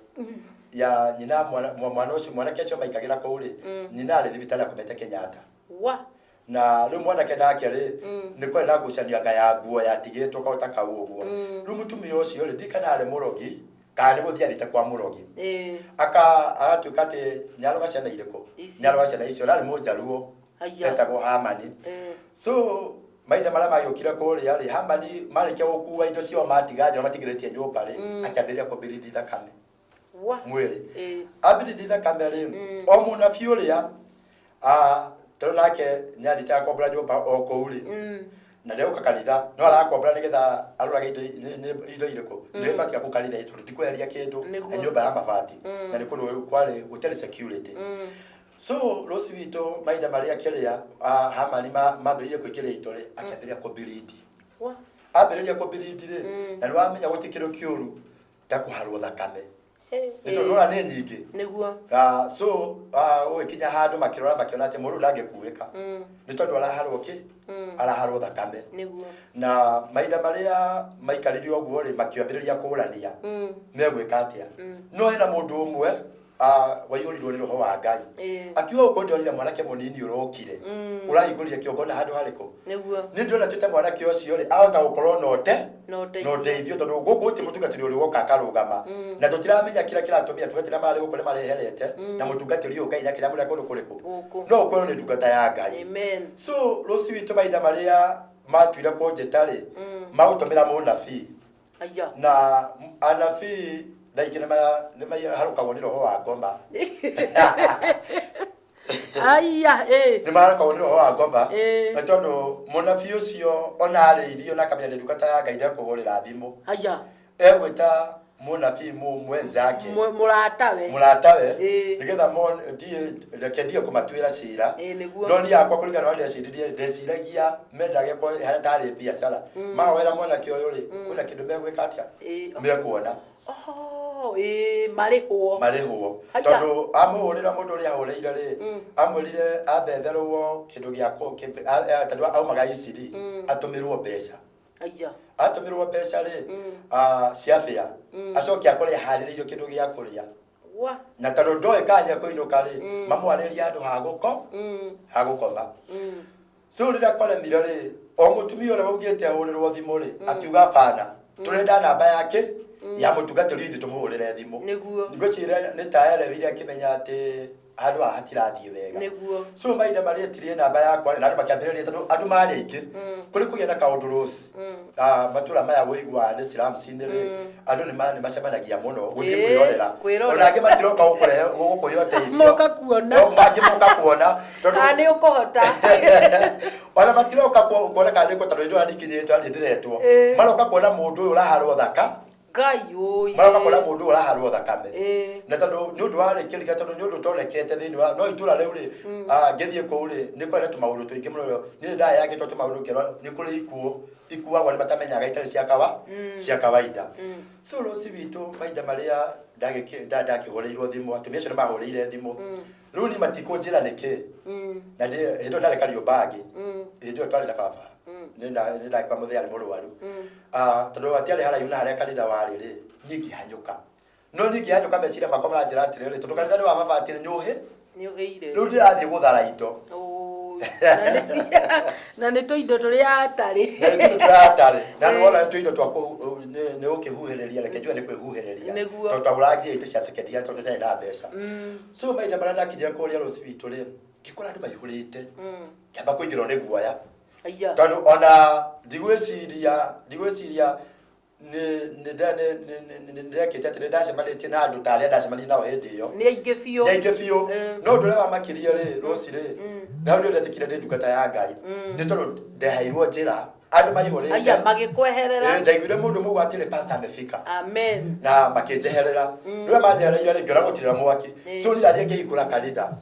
ya nyina mwana, mwana ũcio, mwanake ũcio maikagĩra kũu rĩ, nyina arĩ thibitarĩ akomete Kenyatta. Wa. Na rĩu mwanake nake rĩ, nĩ kwarĩ na ngucanio anga ya nguo yatigĩtwo kaũ ta kau ũguo. Rĩu mũtumia ũcio rĩ, ndirikana arĩ mũrogi kana nĩ gũthiĩ athiĩte kwa mũrogi, aka agatuĩka atĩ nĩaroga ciana irĩkũ. Ici. Nĩaroga ciana icio, narĩ mũnjaruo. Aya. Etagwo Hamani. So mahinda marĩa magĩũkire kũrĩa rĩ, Hamani marĩkia gũkua indo ciao matiga nja matigĩrĩtie nyũmba rĩ, akĩambĩrĩria kũbiridi thakame Wa. mwĩrĩ. Abiridi thakame rĩ, o mũnabii ũrĩa, tondũ nake nĩathiĩte akombora nyũmba o kũu rĩ, na ndegũka kanitha no arakombora nĩgetha arorage indo, indo irĩkũ, indo iria twatiga kũu kanitha tondũ ti kweheria kĩndũ. Nĩguo. Na nyũmba ya mabati na nĩ kũndũ kwarĩ gũtarĩ security. So rũci witũ mahinda marĩa kĩrĩa, Hamani mambĩrĩirie kũingĩria indo rĩ, akĩambĩrĩria kũbiridi. Wa. Ambĩrĩria kũbiridi rĩ, na nĩ wamenya gũtirĩ kĩndũ kĩũru ta kũharwo thakame, nĩ tondũ nora nĩ nyingĩ. Nĩguo. So ũgĩkinya handũ makĩrora makĩona atĩ mũndũ ndangĩkuĩka nĩ tondũ araharwo kĩ, araharwo thakame. Nĩguo. Na mahinda marĩa maikarire ũguo rĩ, makĩambĩrĩria kũrania megwĩka atĩa. No hena mũndũ ũmwe, waiyũrirwo nĩ roho wa Ngai, akiuga gũkũ ndĩronire mwanake mũnini ũrokire ũrahingũrire kĩongona handũ harĩkũ. Nĩguo. Nĩ ndĩrona twĩte mwanake ũcio rĩ, ahota gũkorwo na ũte Na ũteithio. Na ũteithio, tondũ gũkũ gũtirĩ mũtungatĩri ũrĩ woka akarũgama na tũtiramenya kĩrĩa kĩratũmire tungatĩri marĩ gũkũ nĩ mareherete na mũtungatĩri ũyũ Ngai nakĩramũrĩa kũndũ kũrĩkũ. Gũkũ. No ũkorwo nĩ ndungata ya Ngai. Amen. So rũci witũ mahinda marĩa matuire kũnjĩta rĩ, magũtũmĩra mũnabii. Aya. Na anabii thaa ingĩ nĩ maharũkagwo nĩ roho wa ngoma. Aya. Nĩ maharũkagwo nĩ roho wa ngoma. Ĩĩ. Na tondũ mũnabii ũcio ona arĩirio na akamenya nĩ ndungata ya Ngai, ndekũhũrĩra thimũ. Aya. Egwĩta mũnabii mwenzake. Mũratawe. Mũratawe. Ĩĩ. Nĩgetha thiĩ reke ndige kũmatuĩra cira. Ĩĩ, nĩguo. No niĩ yakwa kũringana na ũrĩa ndeciririe, ndeciragia mendage harĩa tarĩ biacara mahoera mwanake ũyũ rĩ, kwĩna kĩndũ megwĩka atĩa, mekuona. Oh, ĩĩ, marĩhwo. Marĩhwo. Haya. Tondũ amũhũrĩra mũndũ ũrĩa ahũrĩire rĩ, amwĩrire ambetherwo kĩndũ gĩa tondũ aumaga Iciri, atũmĩrwo mbeca. Aya. Atũmĩrwo mbeca rĩ, cia bĩa, acoke akore harĩrĩirio kĩndũ gĩa kũrĩa. Wa. Na tondũ ndoĩ kana kũinũka rĩ, mamwarĩrie handũ ha gũkoma. So rĩrĩa kwaremire rĩ, o mũtumia ũrĩa waugĩte ahũrĩrwo thimũ rĩ, akiuga bana, tũrenda namba yake ya mũtungatĩri ithuĩ tũmũhũrĩre thimũ. Nĩguo. Ngwĩciria nĩ ta ereweire akĩmenya atĩ handũ haha hatirathiĩ wega. Nĩguo. So mahinda marĩa etirie namba yakwa rĩ, na andũ makĩambĩrĩria, tondũ andũ marĩ aingĩ kũrĩ kũgĩa na kaũndũ rũci, matũra maya wĩiguaga nĩ slums-inĩ rĩ, andũ nĩ macemanagia mũno gũthiĩ kwĩrorera. Kwĩrorera. Ona angĩ matiroka gũkũrehe gũkũhe ũteithio. Moka kuona. O, mangĩ moka kuona tondũ Kana nĩ ũkũhota. Ona matiroka kuona kana nĩ tondũ ndĩrona ndikinyĩte nĩ ndĩretwo. Maroka kuona mũndũ ũyũ ũraharwo thaka. Ngai ũyũ. Maroka kuona mũndũ ũyũ ũraharwo thakame. Ĩĩ. Na tondũ nĩ ũndũ wa rĩkĩrika, tondũ nĩ ũndũ ũtonekete thĩinĩ wa no itũra rĩu rĩ, ngĩthiĩ kũu rĩ, nĩ kwarĩ na tũmaũndũ tũingĩ mũno. Niĩ ndayangĩtwo tũmaũndũ ngĩrwo nĩ kũrĩ ikuũ ikuagwo nĩ matamenyaga itarĩ cia kawaida. So rũci witũ mahinda marĩa ndakĩhũrĩirwo thimũ, atumia acio nĩ mahũrĩire thimũ, rĩu niĩ matikũnjĩra nĩkĩ. Na hĩndĩ ĩyo ndarĩ Kariũmbangi, hĩndĩ ĩyo twarĩ na baba nĩ ndagĩkwa mũthee arĩ mũrwaru. Tondũ hatiarĩ haraihu na harĩa kanitha warĩ rĩ, niĩ ngĩhanyũka, no niĩ ngĩhanyũka meciria makwa maranjĩra atĩrĩrĩ, tondũ kanitha nĩ wa mabati rĩ, nyũhĩ. Nĩ ũhĩire. Rĩu ndĩrathiĩ gũthara indo. Ũũ, na nĩ tũindo tũrĩa atarĩ. Na nĩ tũindo tũratarĩ na nĩ wona tũindo twa nĩ ũkĩhuhĩrĩria, reke njuge nĩ kwĩhuhĩrĩria. Nĩguo. Tondũ twagũraga indo cia second hand tondũ ndarĩ na mbeca. So mahinda marĩa ndakinyire kũrĩa rũci witũ rĩ, ngĩkora andũ maihũrĩte, ngĩamba kũingĩrwo nĩ guoya. Aya. Tondũ ona ndigwĩciria nĩ ndekĩte atĩ nĩ ndacemanĩtie na andũ ta arĩa ndacemanirie nao hĩndĩ ĩyo. Nĩ aingĩ biũ. Nĩ aingĩ biũ. No ũndũ ũrĩa wamakirie rĩ, rũci rĩ, na hau nĩ ndetĩkire nĩ ndungata ya Ngai, nĩ tondũ ndeheirwo njĩra andũ maihũrĩte. Aya, magĩkweherera. Ndaiguire mũndũ mũgwo atĩrĩ, "Pastor amefika." Amen. Na makĩnjeherera. Rĩrĩa manjehereire rĩ, ngĩona gũtirĩ na mwaki. So niĩ ndathiĩ ngĩhingũra kanitha.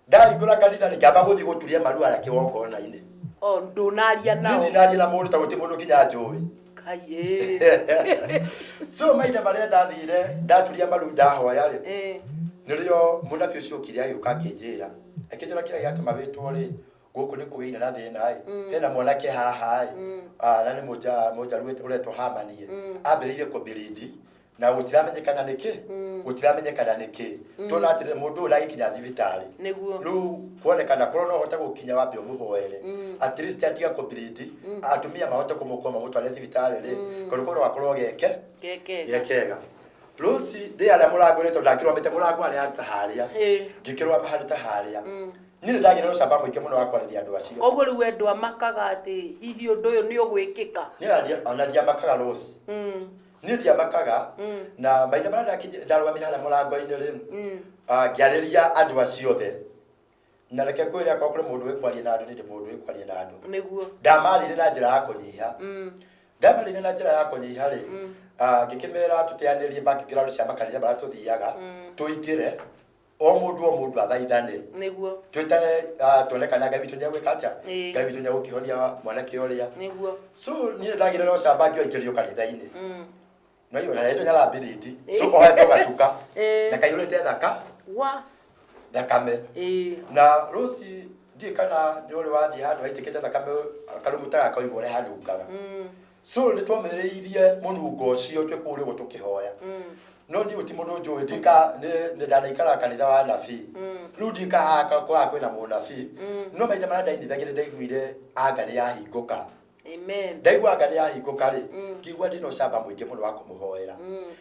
Ndahingũra kanitha rĩ, ngĩamba gũthiĩ gũturia maru harĩa kĩgongona-inĩ. O ndũnaria Niĩ nao. ndinaria na mũndũ, ta gũtirĩ mũndũ nginya njũĩ. Ngai ĩ. So mahinda marĩa ndathire ndaturia maru ndahoya rĩ, nĩrĩo mũnabii ũcio okire agĩũka akĩnjĩra, akĩnjĩra kĩrĩa gĩatũma wĩtwo rĩ, gũkũ nĩ kũgĩire na thĩna ĩ, hena mwanake haha ĩ, na nĩ mũnjaruo ũretwo Hamani ĩ, ambĩrĩirie kũbirindi na gũtiramenyekana nĩkĩ, gũtiramenyekana nĩkĩ. Tuona atĩrĩrĩ, mũndũ ũyũ ndagĩkinya thibitarĩ. Nĩguo. Rĩu kuonekana korwo no ũhote gũkinya wambe ũmũhoere, at least atiga kũbirindi, atumia mahote kũmũkua mamũtware thibitarĩ rĩ, kũndũ kũu no gakorwo geke Gekega. Gekega. Rũci ndĩ harĩa mũrango rĩ, tondũ ndakĩrũgamĩte mũrango harĩa handũ ta harĩa, ngĩkĩrũgama handũ ta harĩa, niĩ nĩ ndagĩire na ũcamba mũingĩ mũno wa kwarĩria andũ acio. Koguo rĩu we ndwamakaga atĩ hihi ũndũ ũyũ nĩ ũgwĩkĩka? Niĩ ona ndiamakaga Rũci, niĩ ndiamakaga. Na mahinda marĩa ndarũgamire harĩa mũrango-inĩ rĩ, ngĩarĩria andũ acio othe, na reke kwĩre, akorwo kũrĩ mũndũ wĩkwaria na andũ, nĩ ndĩ mũndũ wĩkwaria na andũ. Nĩguo. Ndamarĩire na njĩra ya kũnyiha, ndamarĩire na njĩra ya kũnyiha rĩ, ngĩkĩmera tũteanĩrie background cia makanitha marĩa tũthiaga, tũingĩre o mũndũ o mũndũ athaithane, Nĩguo. twĩtane, tuone kana Ngai witũ nĩegwĩka atĩa, Ngai witũ nĩegũkĩhonia mwanake ũrĩa. Nĩguo. So niĩ ndagĩire na ũcamba ngĩoingĩrio kanitha-inĩ, no iyo na ĩno nyarambirindi, so ohetwo gacuka na kaiyũrĩte thaka Wa. thakame. Na rũci ndiĩ kana nĩ ũrĩ wathiĩ handũ haitĩkĩte thakame, karumu ta gaka ũigua ũrĩa hanungaga. So nĩ twomĩrĩirie mũnungo ũcio twĩ kũu rĩguo tũkĩhoya, no niĩ gũti mũndũ njũĩ, ndika nĩ ndanaikara kanitha wa nabii, rĩu ndika haha kwaga kwĩna mũnabii, no mahinda marĩa ndainithagĩre ndaiguire anga nĩ yahingũka. Amen. Ndaigua anga nĩ yahingũka rĩ, ngĩigua ndĩna ũcamba mũingĩ mũno wa kũmũhoera.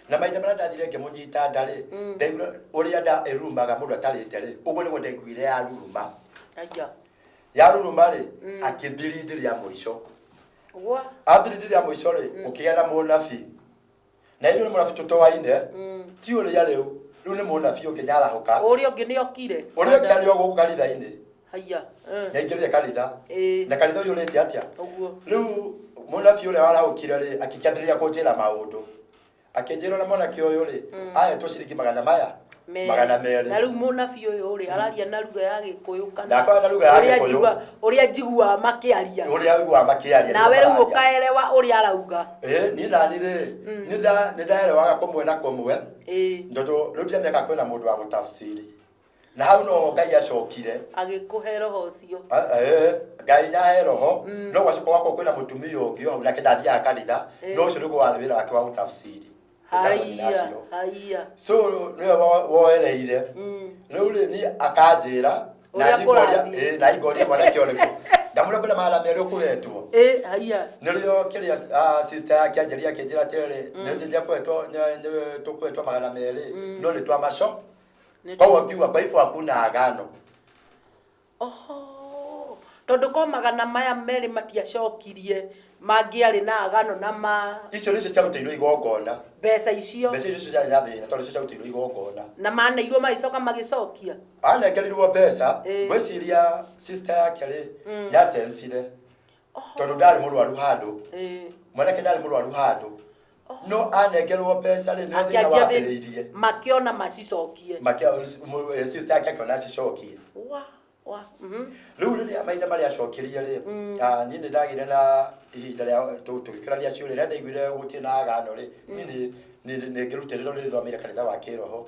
Na mahinda marĩa ndathire ngĩmũnyita nda rĩ, ndaigua ũrĩa nda ĩrurumaga mũndũ atarĩte rĩ, ũguo nĩguo ndaiguire yaruruma. Aya. Yaruruma rĩ, akĩmbirindi rĩa mũico. Wa. Ambirindi rĩa mũico rĩ, ũkĩgĩa na mũnabii, na ithuĩ nĩ mũnabii tũtoaine, ti ũrĩa rĩu, rĩu nĩ mũnabii ũngĩ nyarahũka. Ũrĩa ũngĩ nĩ okire. Ũrĩa ũngĩ arĩ o gũkũ kanitha-inĩ. Haya. Nĩaingĩrire kanitha, na kanitha ũyũ ũrĩte atĩa. Ũguo. Rĩu mũnabii ũrĩa warahũkire rĩ, akĩkĩambĩrĩria kũnjĩra maũndũ, akĩnjĩra na mwanake ũyũ rĩ, ahetwo ciringi magana maya 200. Na rĩu mũnabii ũyũ rĩ, araria na lugha ya Gĩkũyũ kana Ndakwaria na lugha ya ũrĩa Gĩkũyũ. Ũrĩa njiguaga makĩaria? Ũrĩa ũiguaga makĩaria. Nawe nĩguo rĩu mararia. ũkaerewa ũrĩa arauga? Ĩ, niĩ nani rĩ, nĩ ndaerewaga kũmwe na kũmwe, tondũ rĩu ndiramenya kwĩna mũndũ wa gũtafsiri, na hau noho Ngai acokire Agĩkũhe roho ũcio. Ngai nyahe roho, no gwacoka gwakorwo kwĩna mũtumia ũngĩ o hau, nake ndathiaga kanitha, no ũcio nĩguo warĩ wĩra wake wa gũtafsiri, wĩtagwo Nyina Haiya. Ciro. Haiya. So nĩwe woereire rĩu rĩ, niĩ akanjĩra na Ũrĩa niĩ ngoria kũrathiĩ. ĩ, na niĩ ngoria mwanake ũrĩkũ, ndamwĩra kwĩna 200 ũkũhetwo. Ĩ, haiya. Nĩrĩo kĩrĩa, sister yake anjĩria, akĩnjĩra atĩrĩrĩ, nĩekũhetwo, tũkũhetwo 200, no nĩ twamaco. Koguo ngiuga kwa hivyo hakuna agano. Oho, tondũ ko magana maya merĩ matiacokirie, mangĩarĩ na agano na ma Icio nĩcio ciarutĩirwo igongona. Mbeca icio. Mbeca icio ciarĩ na thĩna tondũ nĩcio ciarutĩirwo igongona. Na maneirwo magĩcoka magĩcokia. Anengerirwo mbeca. Ngwĩciria sister yake rĩ, nĩacensire tondũ ndarĩ mũrwaru handũ, mwanake ndarĩ mũrwaru handũ, no anengerwo mbeca rĩ, nĩ thĩna Akĩanjia wambĩrĩirie. Makĩona macicokie. Sister yake akĩona acicokie. Wa wa. Rĩu rĩrĩa maithe marĩa acokirie rĩ, niĩ nĩ ndagĩire na ihinda rĩa tũgĩkĩrania ciũria. Rĩrĩa ndaiguire gũtirĩ na agano rĩ, niĩ nĩ ngĩrutĩte tondũ nĩ thomeire kanitha wa kĩroho,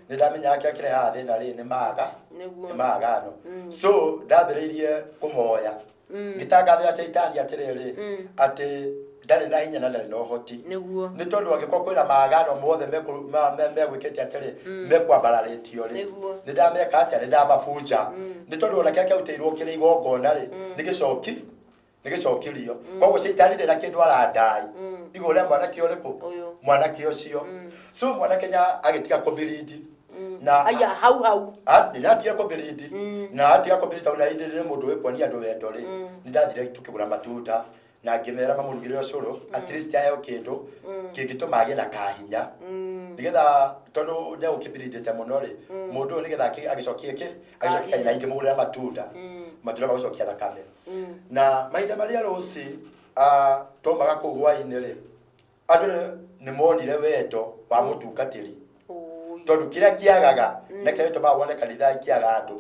nĩ ndamenyaga kĩrĩa kĩrehaga thĩna rĩ, nĩ maga Nĩguo. nĩ maagano. So ndambĩrĩirie kũhoya, ngĩtangathĩra caitani atĩrĩrĩ, atĩ ndarĩ na hinya na ndarĩ na ũhoti. Nĩguo. Nĩ tondũ angĩkorwo kwĩna maagano mothe megwĩkĩte atĩrĩ, mekwambararĩtio rĩ, Nĩguo. nĩ ndameka atĩa, nĩ ndamabunja, nĩ tondũ ona kĩrĩa kĩarutĩirwo kĩrĩ igongona rĩ, nĩ gĩcoki, nĩ gĩcokirio. Koguo caitani ndĩ na kĩndũ arandai igũrũ rĩa mwanake ũrĩkũ. Ũyũ. Mwanake ũcio. So mwanake nya agĩtiga kũbirindi na Aya, hau hau. Ndĩratiga kũbirindi na atiga kũbirindi, tondũ na hĩndĩ rĩrĩa mũndũ wĩkuonia andũ wendo rĩ, nĩ ndathire tũkĩgũra matunda na ngĩmera mamũrugĩre ũcũrũ, at least aheo kĩndũ kĩngĩtũma agĩe na kahinya, nĩgetha tondũ ndegũkĩbirindĩte mũno rĩ, mũndũ ũyũ nĩgetha agĩcokie kĩ, agĩcokie kahinya, na ingĩmũgũrĩra matunda, matunda ma gũcokia thakame. Na mahinda marĩa rũci twaumaga kũu hwaĩ-inĩ rĩ, andũ nĩ monire wendo wa mũtungatĩri, Ũĩ. tondũ kĩrĩa kĩagaga na kĩrĩa gĩtũmaga wone kanitha kĩaga andũ.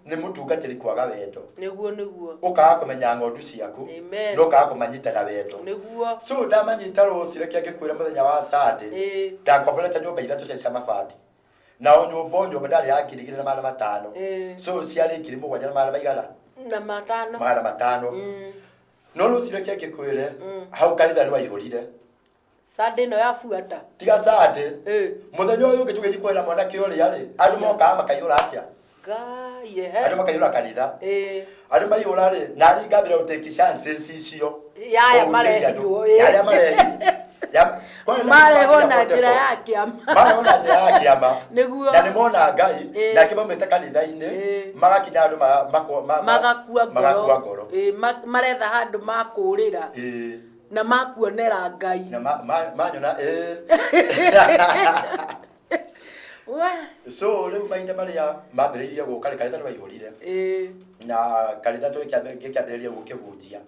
Nĩ mũtungatĩri kwaga wendo. Nĩguo nĩguo. Ũkaga kũmenya ng'ondu ciaku. Amen. Na ũkaga kũmanyita na wendo. Nĩguo. So ndamanyita rũci, reke ngĩkwĩra, mũthenya wa Sunday ndakomborete nyũmba ithatũ cia mabati, na o nyũmba, o nyũmba ndarĩ ya 2500. So ciarĩ 7000 na magana maigana? Na matano. 500. No rũci, reke ngĩkwĩre, hau kanitha nĩ waihũrire. Sunday ĩno yabuata? Tiga Sunday. Mũthenya ũyũ ũngĩ tũgĩthiĩ kwĩra mwanake ũrĩa rĩ, andũ mokaga makaihũra atĩa? Ngai ehe. Andũ makaihũra kanitha. Andũ maihũra rĩ, nani ngambĩra gũtake chances icio Yaya kũhunjĩria marehirwo, andũ. Ya arĩa marehirwo. Marehwo na njĩra ya kĩama. Marehwo na njĩra ya kĩama. Nĩguo. Na nĩ mona Ngai na angĩ maumĩte kanitha-inĩ, magakinya andũ magakua ngoro. Magakua ngoro. Maretha handũ makũrĩra na makuonera Ngai. Na manyona ĩĩ. So rĩu mahinda marĩa mambĩrĩirie gũka rĩ, kanitha nĩ waihũrire. Na kanitha ngĩkĩambĩrĩria gũkĩhunjia.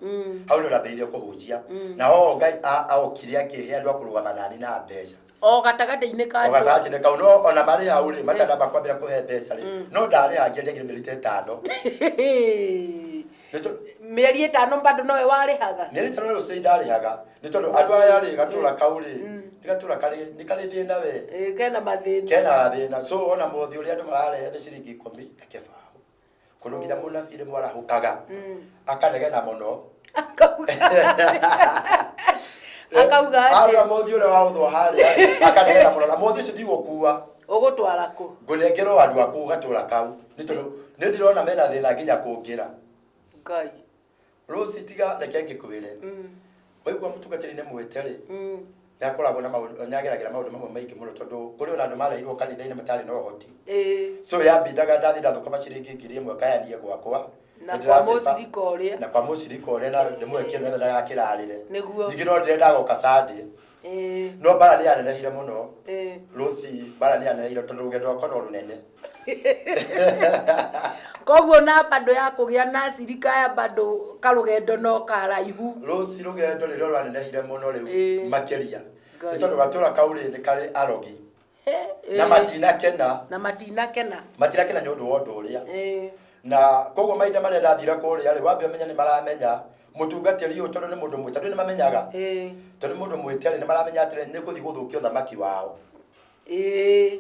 Hau nĩ ndambĩrĩirie kũhunjia, na o Ngai aokire akĩhe andũ a kũrũgama nani na mbeca. O gatagatĩ-inĩ ka O gatagatĩ-inĩ kau. No ona marĩ hau rĩ, matanamba kwambĩra kũhe mbeca rĩ, no ndarĩha ngĩendia mĩeri ta 5. Mĩeri 5 bado nowe warĩhaga? Mĩeri 5 rĩu ci ndarĩhaga, nĩ tondũ andũ aya rĩ, gatũra kau rĩ, nĩ gatũra karĩ, nĩ karĩ thĩna we. Kena mathĩna. Kena gathĩna. So ona mũthĩ ũrĩa andũ mararehe nĩ ciringi 10 na kĩbaũ, kũndũ nginya mũnabii rĩmwe arahũkaga akanegena mũno. Akauga atĩ? Arora mũthĩ ũrĩa waũthwo harĩa rĩ, akanegena mũno, na mũthĩ ũcio ndigũkua. Ũgũtwara kũ? Ngũnengerwo andũ a kũu gatũra kau, nĩ tondũ nĩ ndĩrona mena thĩna nginya kũngĩra. Ngai. Rũci, tiga reke ngĩkwĩre, waigua mũtungatĩri nĩ mwĩte rĩ, nĩ akoragwo na maũndũ, nĩ ageragĩra maũndũ mamwe maingĩ mũno, tondũ kũrĩ ona andũ marehirwo kanitha-inĩ matarĩ na ũhoti. So yambindaga ndathiĩ ndathũkũma ciringi 1000 ngayanie gwakwa. Na Nĩ kwa ndĩracĩba- mũcirika ũrĩa. Na kwa mũcirika ũrĩa, na ndĩmũhe kĩndũ netha ndagakĩrarĩre. Nĩguo. Ningĩ no ndĩrenda goka Sunday. No mbara nĩ yanenehire mũno. Rũci, mbara nĩ yanenehire tondũ rũgendo rwakwa no rũnene. Koguo na bado ya kũgĩa na cirika ya bado karũgendo no karaihu. Rũci, rũgendo rĩrĩa rwanenehire mũno rĩu makĩria Ngai. nĩ tondũ gatũra kau rĩ, nĩ karĩ arogi na matinakena. Na matinakena. Matinakena nĩ ũndũ wa ũndũ ũrĩa. Na koguo mahinda marĩa ndathire kũrĩa rĩ, wambe ũmenye nĩ maramenya mũtungatĩri ũyũ, tondũ nĩ mũndũ mwĩte, tondũ nĩ mamenyaga, tondũ nĩ mũndũ mwĩte rĩ, nĩ maramenya atĩrĩ, nĩ gũthiĩ gũthũkia ũthamaki wao.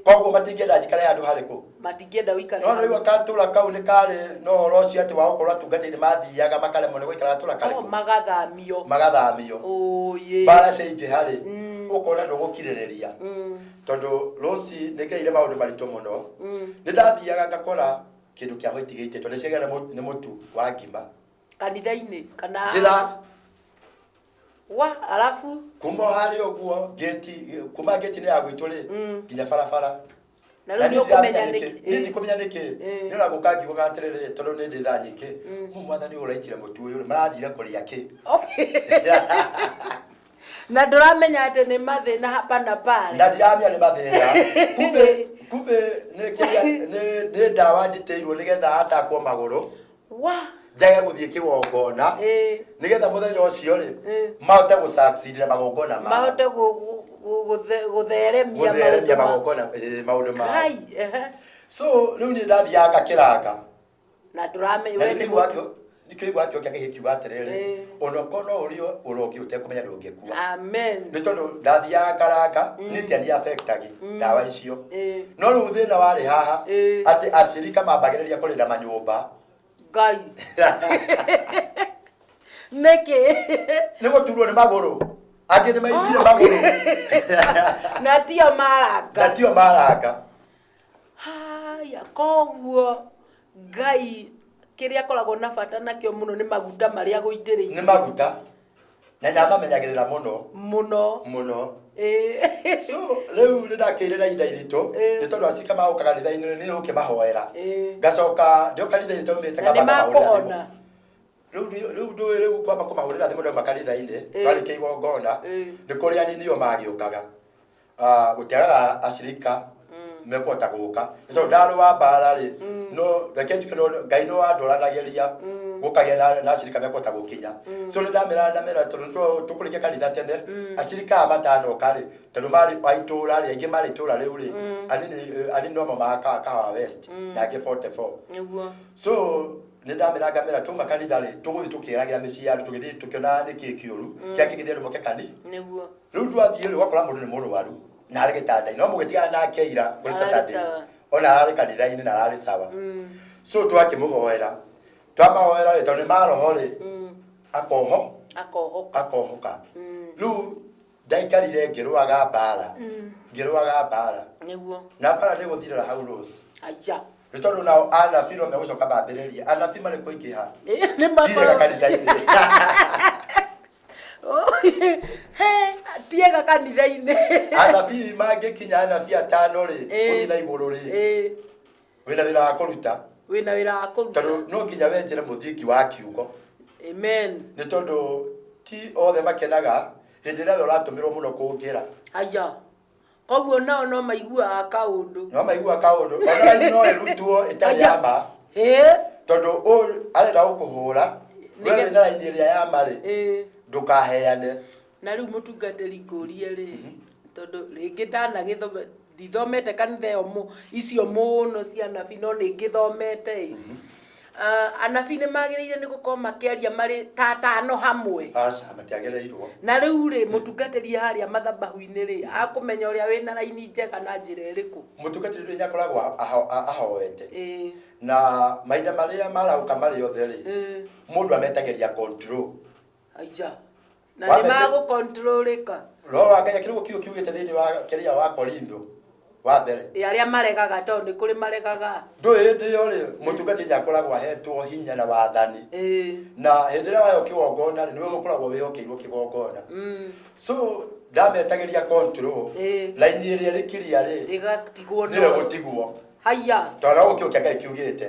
Koguo matingĩenda njikare handũ harĩkũ. Matingĩenda ũikare No hau. rĩu gatũra kau nĩ karĩ no ũhoro ũcio atĩ wa gũkorwo atungatĩri mathiaga makaremwo nĩ gũikara gatũra Oh, karĩkũ. Magathamio. Magathamio. Ũyĩ. Mbara ciaingĩha rĩ, ũkona ndũgũkirĩrĩria, tondũ rũci nĩ ngeire maũndũ maritũ mũno. Nĩ ndathiaga ngakora kĩndũ kĩa mũitigĩite, tondũ nĩciagĩra nĩ mũtu wa ngima. Kanitha-inĩ kana? Njĩra. Wa alafu? Kuma o harĩa ũguo ngĩti, kuma ngĩti-inĩ ya gwitũ rĩ, nginya barabara. Na Na rĩu niĩ nĩ ũkũmenya ndiramenya nĩkĩ. nĩkĩ. Niĩ ndikũmenya nĩkĩ. Nĩ ona gũka ngiugaga atĩrĩrĩ, tondũ nĩ ndĩ thaa nyingĩ mu, mwathani ũyũ ũraitire mũtu ũyũ rĩ, marathire kũrĩa kĩ? Na ndũramenya atĩ nĩ mathĩna hapa na pale. Na ndiramenya nĩ mathĩna, kumbe kumbe nĩ kĩrĩa, nĩ ndawa njitĩirwo nĩgetha atakwo magũrũ Wa njage gũthiĩ kĩgongona, nĩgetha mũthenya ũcio rĩ, mahote gũsucceed na magongona mao. Mahote gũtheremia gũtheremia maũndũ magongona, maũndũ mao. Ngai, ehe. So rĩu niĩ ndathiaga ngakĩranga. Na ndũramenya Na we nĩ nĩkĩo mũtu. Nĩkĩo igua kĩo kĩa gĩkiuga atĩrĩrĩ, onokorwo no ũrĩo ũrogi ũtekũmenya, ndũngĩkua. Amen. Nĩ tondũ ndathiaga ngaranga, niĩ tiani affectagi ndawa icio. No rĩu thĩna warĩ haha atĩ acirika mambagĩrĩria kũrĩra manyũmba. Ngai, nĩkĩ? Nĩ gũturwo nĩ magũrũ, angĩ nĩ maimbire magũrũ. Na tio maranga? Na tio maranga. Haya, koguo Ngai kĩrĩa akoragwo na bata nakĩo mũno nĩ maguta marĩa gũitĩrĩirie. Nĩ maguta, na nyamamenyagĩrĩra mũno. Mũno. Mũno. So rĩu nĩ ndakĩire na ihinda iritũ, nĩ tondũ acirika magoka kanitha-inĩ nĩ ũkĩmahoera, ngacoka ndĩo kanitha-inĩ taumĩte Na nĩ ngamba ngamahũrĩra thimũ. makũhona? Rĩu ndũĩ, rĩu kwamba kũmahũrĩra thimũ ndauma kanitha-inĩ, twarĩkia igongona, nĩ kũrĩ anini o magĩũkaga. Ah, gũtiagaga acirika mekũhota gũka, nĩ tondũ ndarũa mbara rĩ, no reke njuge, no Ngai no andoranagĩria. Gũkagĩa na acirika mekũhota gũkinya. So nĩ ndamera tondũ tũkũrĩkia kanitha tene, acirika aya matanoka rĩ, tondũ marĩ a itũra rĩ, aingĩ marĩ itũra rĩu rĩ, anini no maumaga Kahawa West na angĩ 44. Nĩguo. So nĩ ndamera ngamera twauma kanitha rĩ, tũgũthiĩ tũkĩragĩra mĩciĩ ya andũ, tũgĩthiĩ tũkĩonaga nĩkĩĩ kĩũru kĩrĩa kĩngĩthiĩ andũ moke kani. Nĩguo. Rĩu twathiĩ rĩ, ũgakora mũndũ nĩ mũrwaru na arĩ gĩtanda-inĩ, no mũgĩtigana nake ira kũrĩ Ararĩ Saturday, sawa. ona ararĩ kanitha-inĩ na ararĩ sawa. So twakĩmũhoera, twamahoera rĩ, tondũ nĩ maroho rĩ, akoho Akohoka. Akohoka. Rĩu ndaikarire ngĩrũaga mbara, ngĩrũaga mbara. Nĩguo. Na mbara nĩ gũthirĩra hau rũci. Aya. Nĩ tondũ nao anabii no megũcoka mambĩrĩrie, anabii marĩ kũingĩha. Nĩ Tiega makorwo kanitha-inĩ. He, tiega kanitha-inĩ. Anabii mangĩkinya anabii atano rĩ, gũthiĩ na igũrũ rĩ, wĩna wĩra wa kũruta. Wĩna wĩra wa kũruta. Tondũ no nginya wenjere mũthingi wa kiugo. Amen. Nĩ tondũ ti othe makenaga hĩndĩ ĩrĩa we ũratũmĩrwo mũno kũngĩra. Aya, koguo nao no maiguaga kaũndũ. No maiguaga kaũndũ, ona raini no ĩrutwo ĩtarĩ ya ma. Ĩ. Tondũ ũyũ arenda gũkũhũra, we wĩna raini ĩrĩa ya ma rĩ, ndũkaheane. Na rĩu mũtungatĩri, ngũrie rĩ, tondũ rĩngĩ ndanagĩthome, ndithomete kanitha ĩyo icio mũno cia anabii, no nĩ ngĩthomete ĩ. Anabii nĩ magĩrĩire nĩ gũkorwo makĩaria marĩ ta atano hamwe? Aca, matiagĩrĩirwo. Na rĩu rĩ, mũtungatĩri harĩa mathabahu-inĩ rĩ, akũmenya ũrĩa wĩna raini njega na njĩra ĩrĩkũ? Mũtungatĩri rĩ, nĩakoragwo ahoete. Na mahinda marĩa marahũka marĩ othe rĩ, mũndũ ametagĩria control. Aija, na nĩ magũkontrolĩka? Roho wa Ngai akĩrĩ kiugo kiugĩte thĩinĩ wa kĩrĩa wa Korintho wa mbere. Ĩ, arĩa maregaga, tondũ nĩ kũrĩ maregaga. Ndũĩ hĩndĩ ĩyo rĩ, mũtungatĩri nĩakoragwo ahetwo hinya na wathani. Na hĩndĩ ĩrĩa waheo kĩgongona rĩ, nĩwe ũkoragwo wĩhokeirwo kĩgongona. So ndametagĩria control, raini ĩrĩa ĩrĩ kiria rĩ, ĩgatigwo. Nĩyo gũtigwo. Haya. Tondũ no kiugo kĩa Ngai kiugĩte,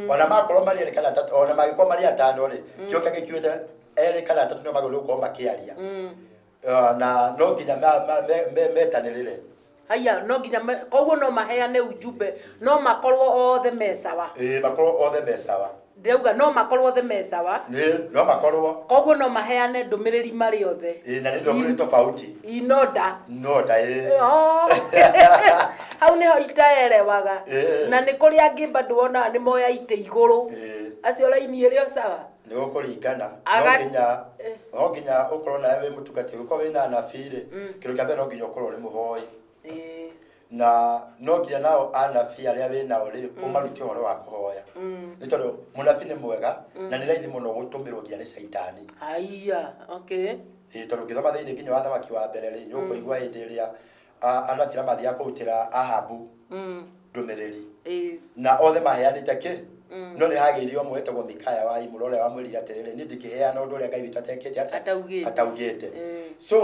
ona makorwo marĩ erĩ kana atatũ, ona mangĩkorwo marĩ atano rĩ, kiugo kĩa Ngai kiugĩte erĩ kana atatũ nĩo magĩrĩirwo gũkorwo makĩaria. Na no nginya metanĩrĩre. Haya, no nginya koguo no maheane ujumbe, no makorwo othe me sawa? Ĩĩ, makorwo othe me sawa. Ndĩrauga no makorwo othe me sawa. Nĩ no makorwo. Koguo no maheane ndũmĩrĩri marĩ othe? Ĩĩ, na nĩ ndũmĩrĩri tofauti. Inoda. No nda, ĩĩ. Oh. Hau nĩho itaerewaga. Na nĩ kũrĩ angĩ bado wonaga nĩ moya itĩ igũrũ. Acio raini ĩrĩ o sawa? Nĩ gũkũringana. No nginya, no nginya ũkorwo nawe wĩ mũtungatĩri, ũkorwo wĩna anabii rĩ, kĩndũ kĩa mbere no nginya ũkorwo ũrĩ mũhoi. Na no nginya nao anabii arĩa wĩ nao rĩ, ũmarute ũhoro wa kũhoya. Nĩ tondũ mũnabii nĩ mwega na nĩ raithi mũno gũtũmĩrwo nginya nĩ caitani. Haiya, okay. Ĩĩ, tondũ ũngĩthoma thĩinĩ nginya wa Thamaki wa mbere rĩ, nĩ ũkũigua hĩndĩ ĩrĩa anabii arĩa mathiaga kũrutĩra Ahabu ndũmĩrĩri. Na othe maheanĩte kĩ, no nĩ hagĩire ũmwe wetagwo Mikaya wa Imũra ũrĩa wamwĩrire atĩrĩrĩ, niĩ ndingĩheana ũndũ ũrĩa Ngai witũ atekĩte atĩa? Ataugĩte. Ataugĩte. So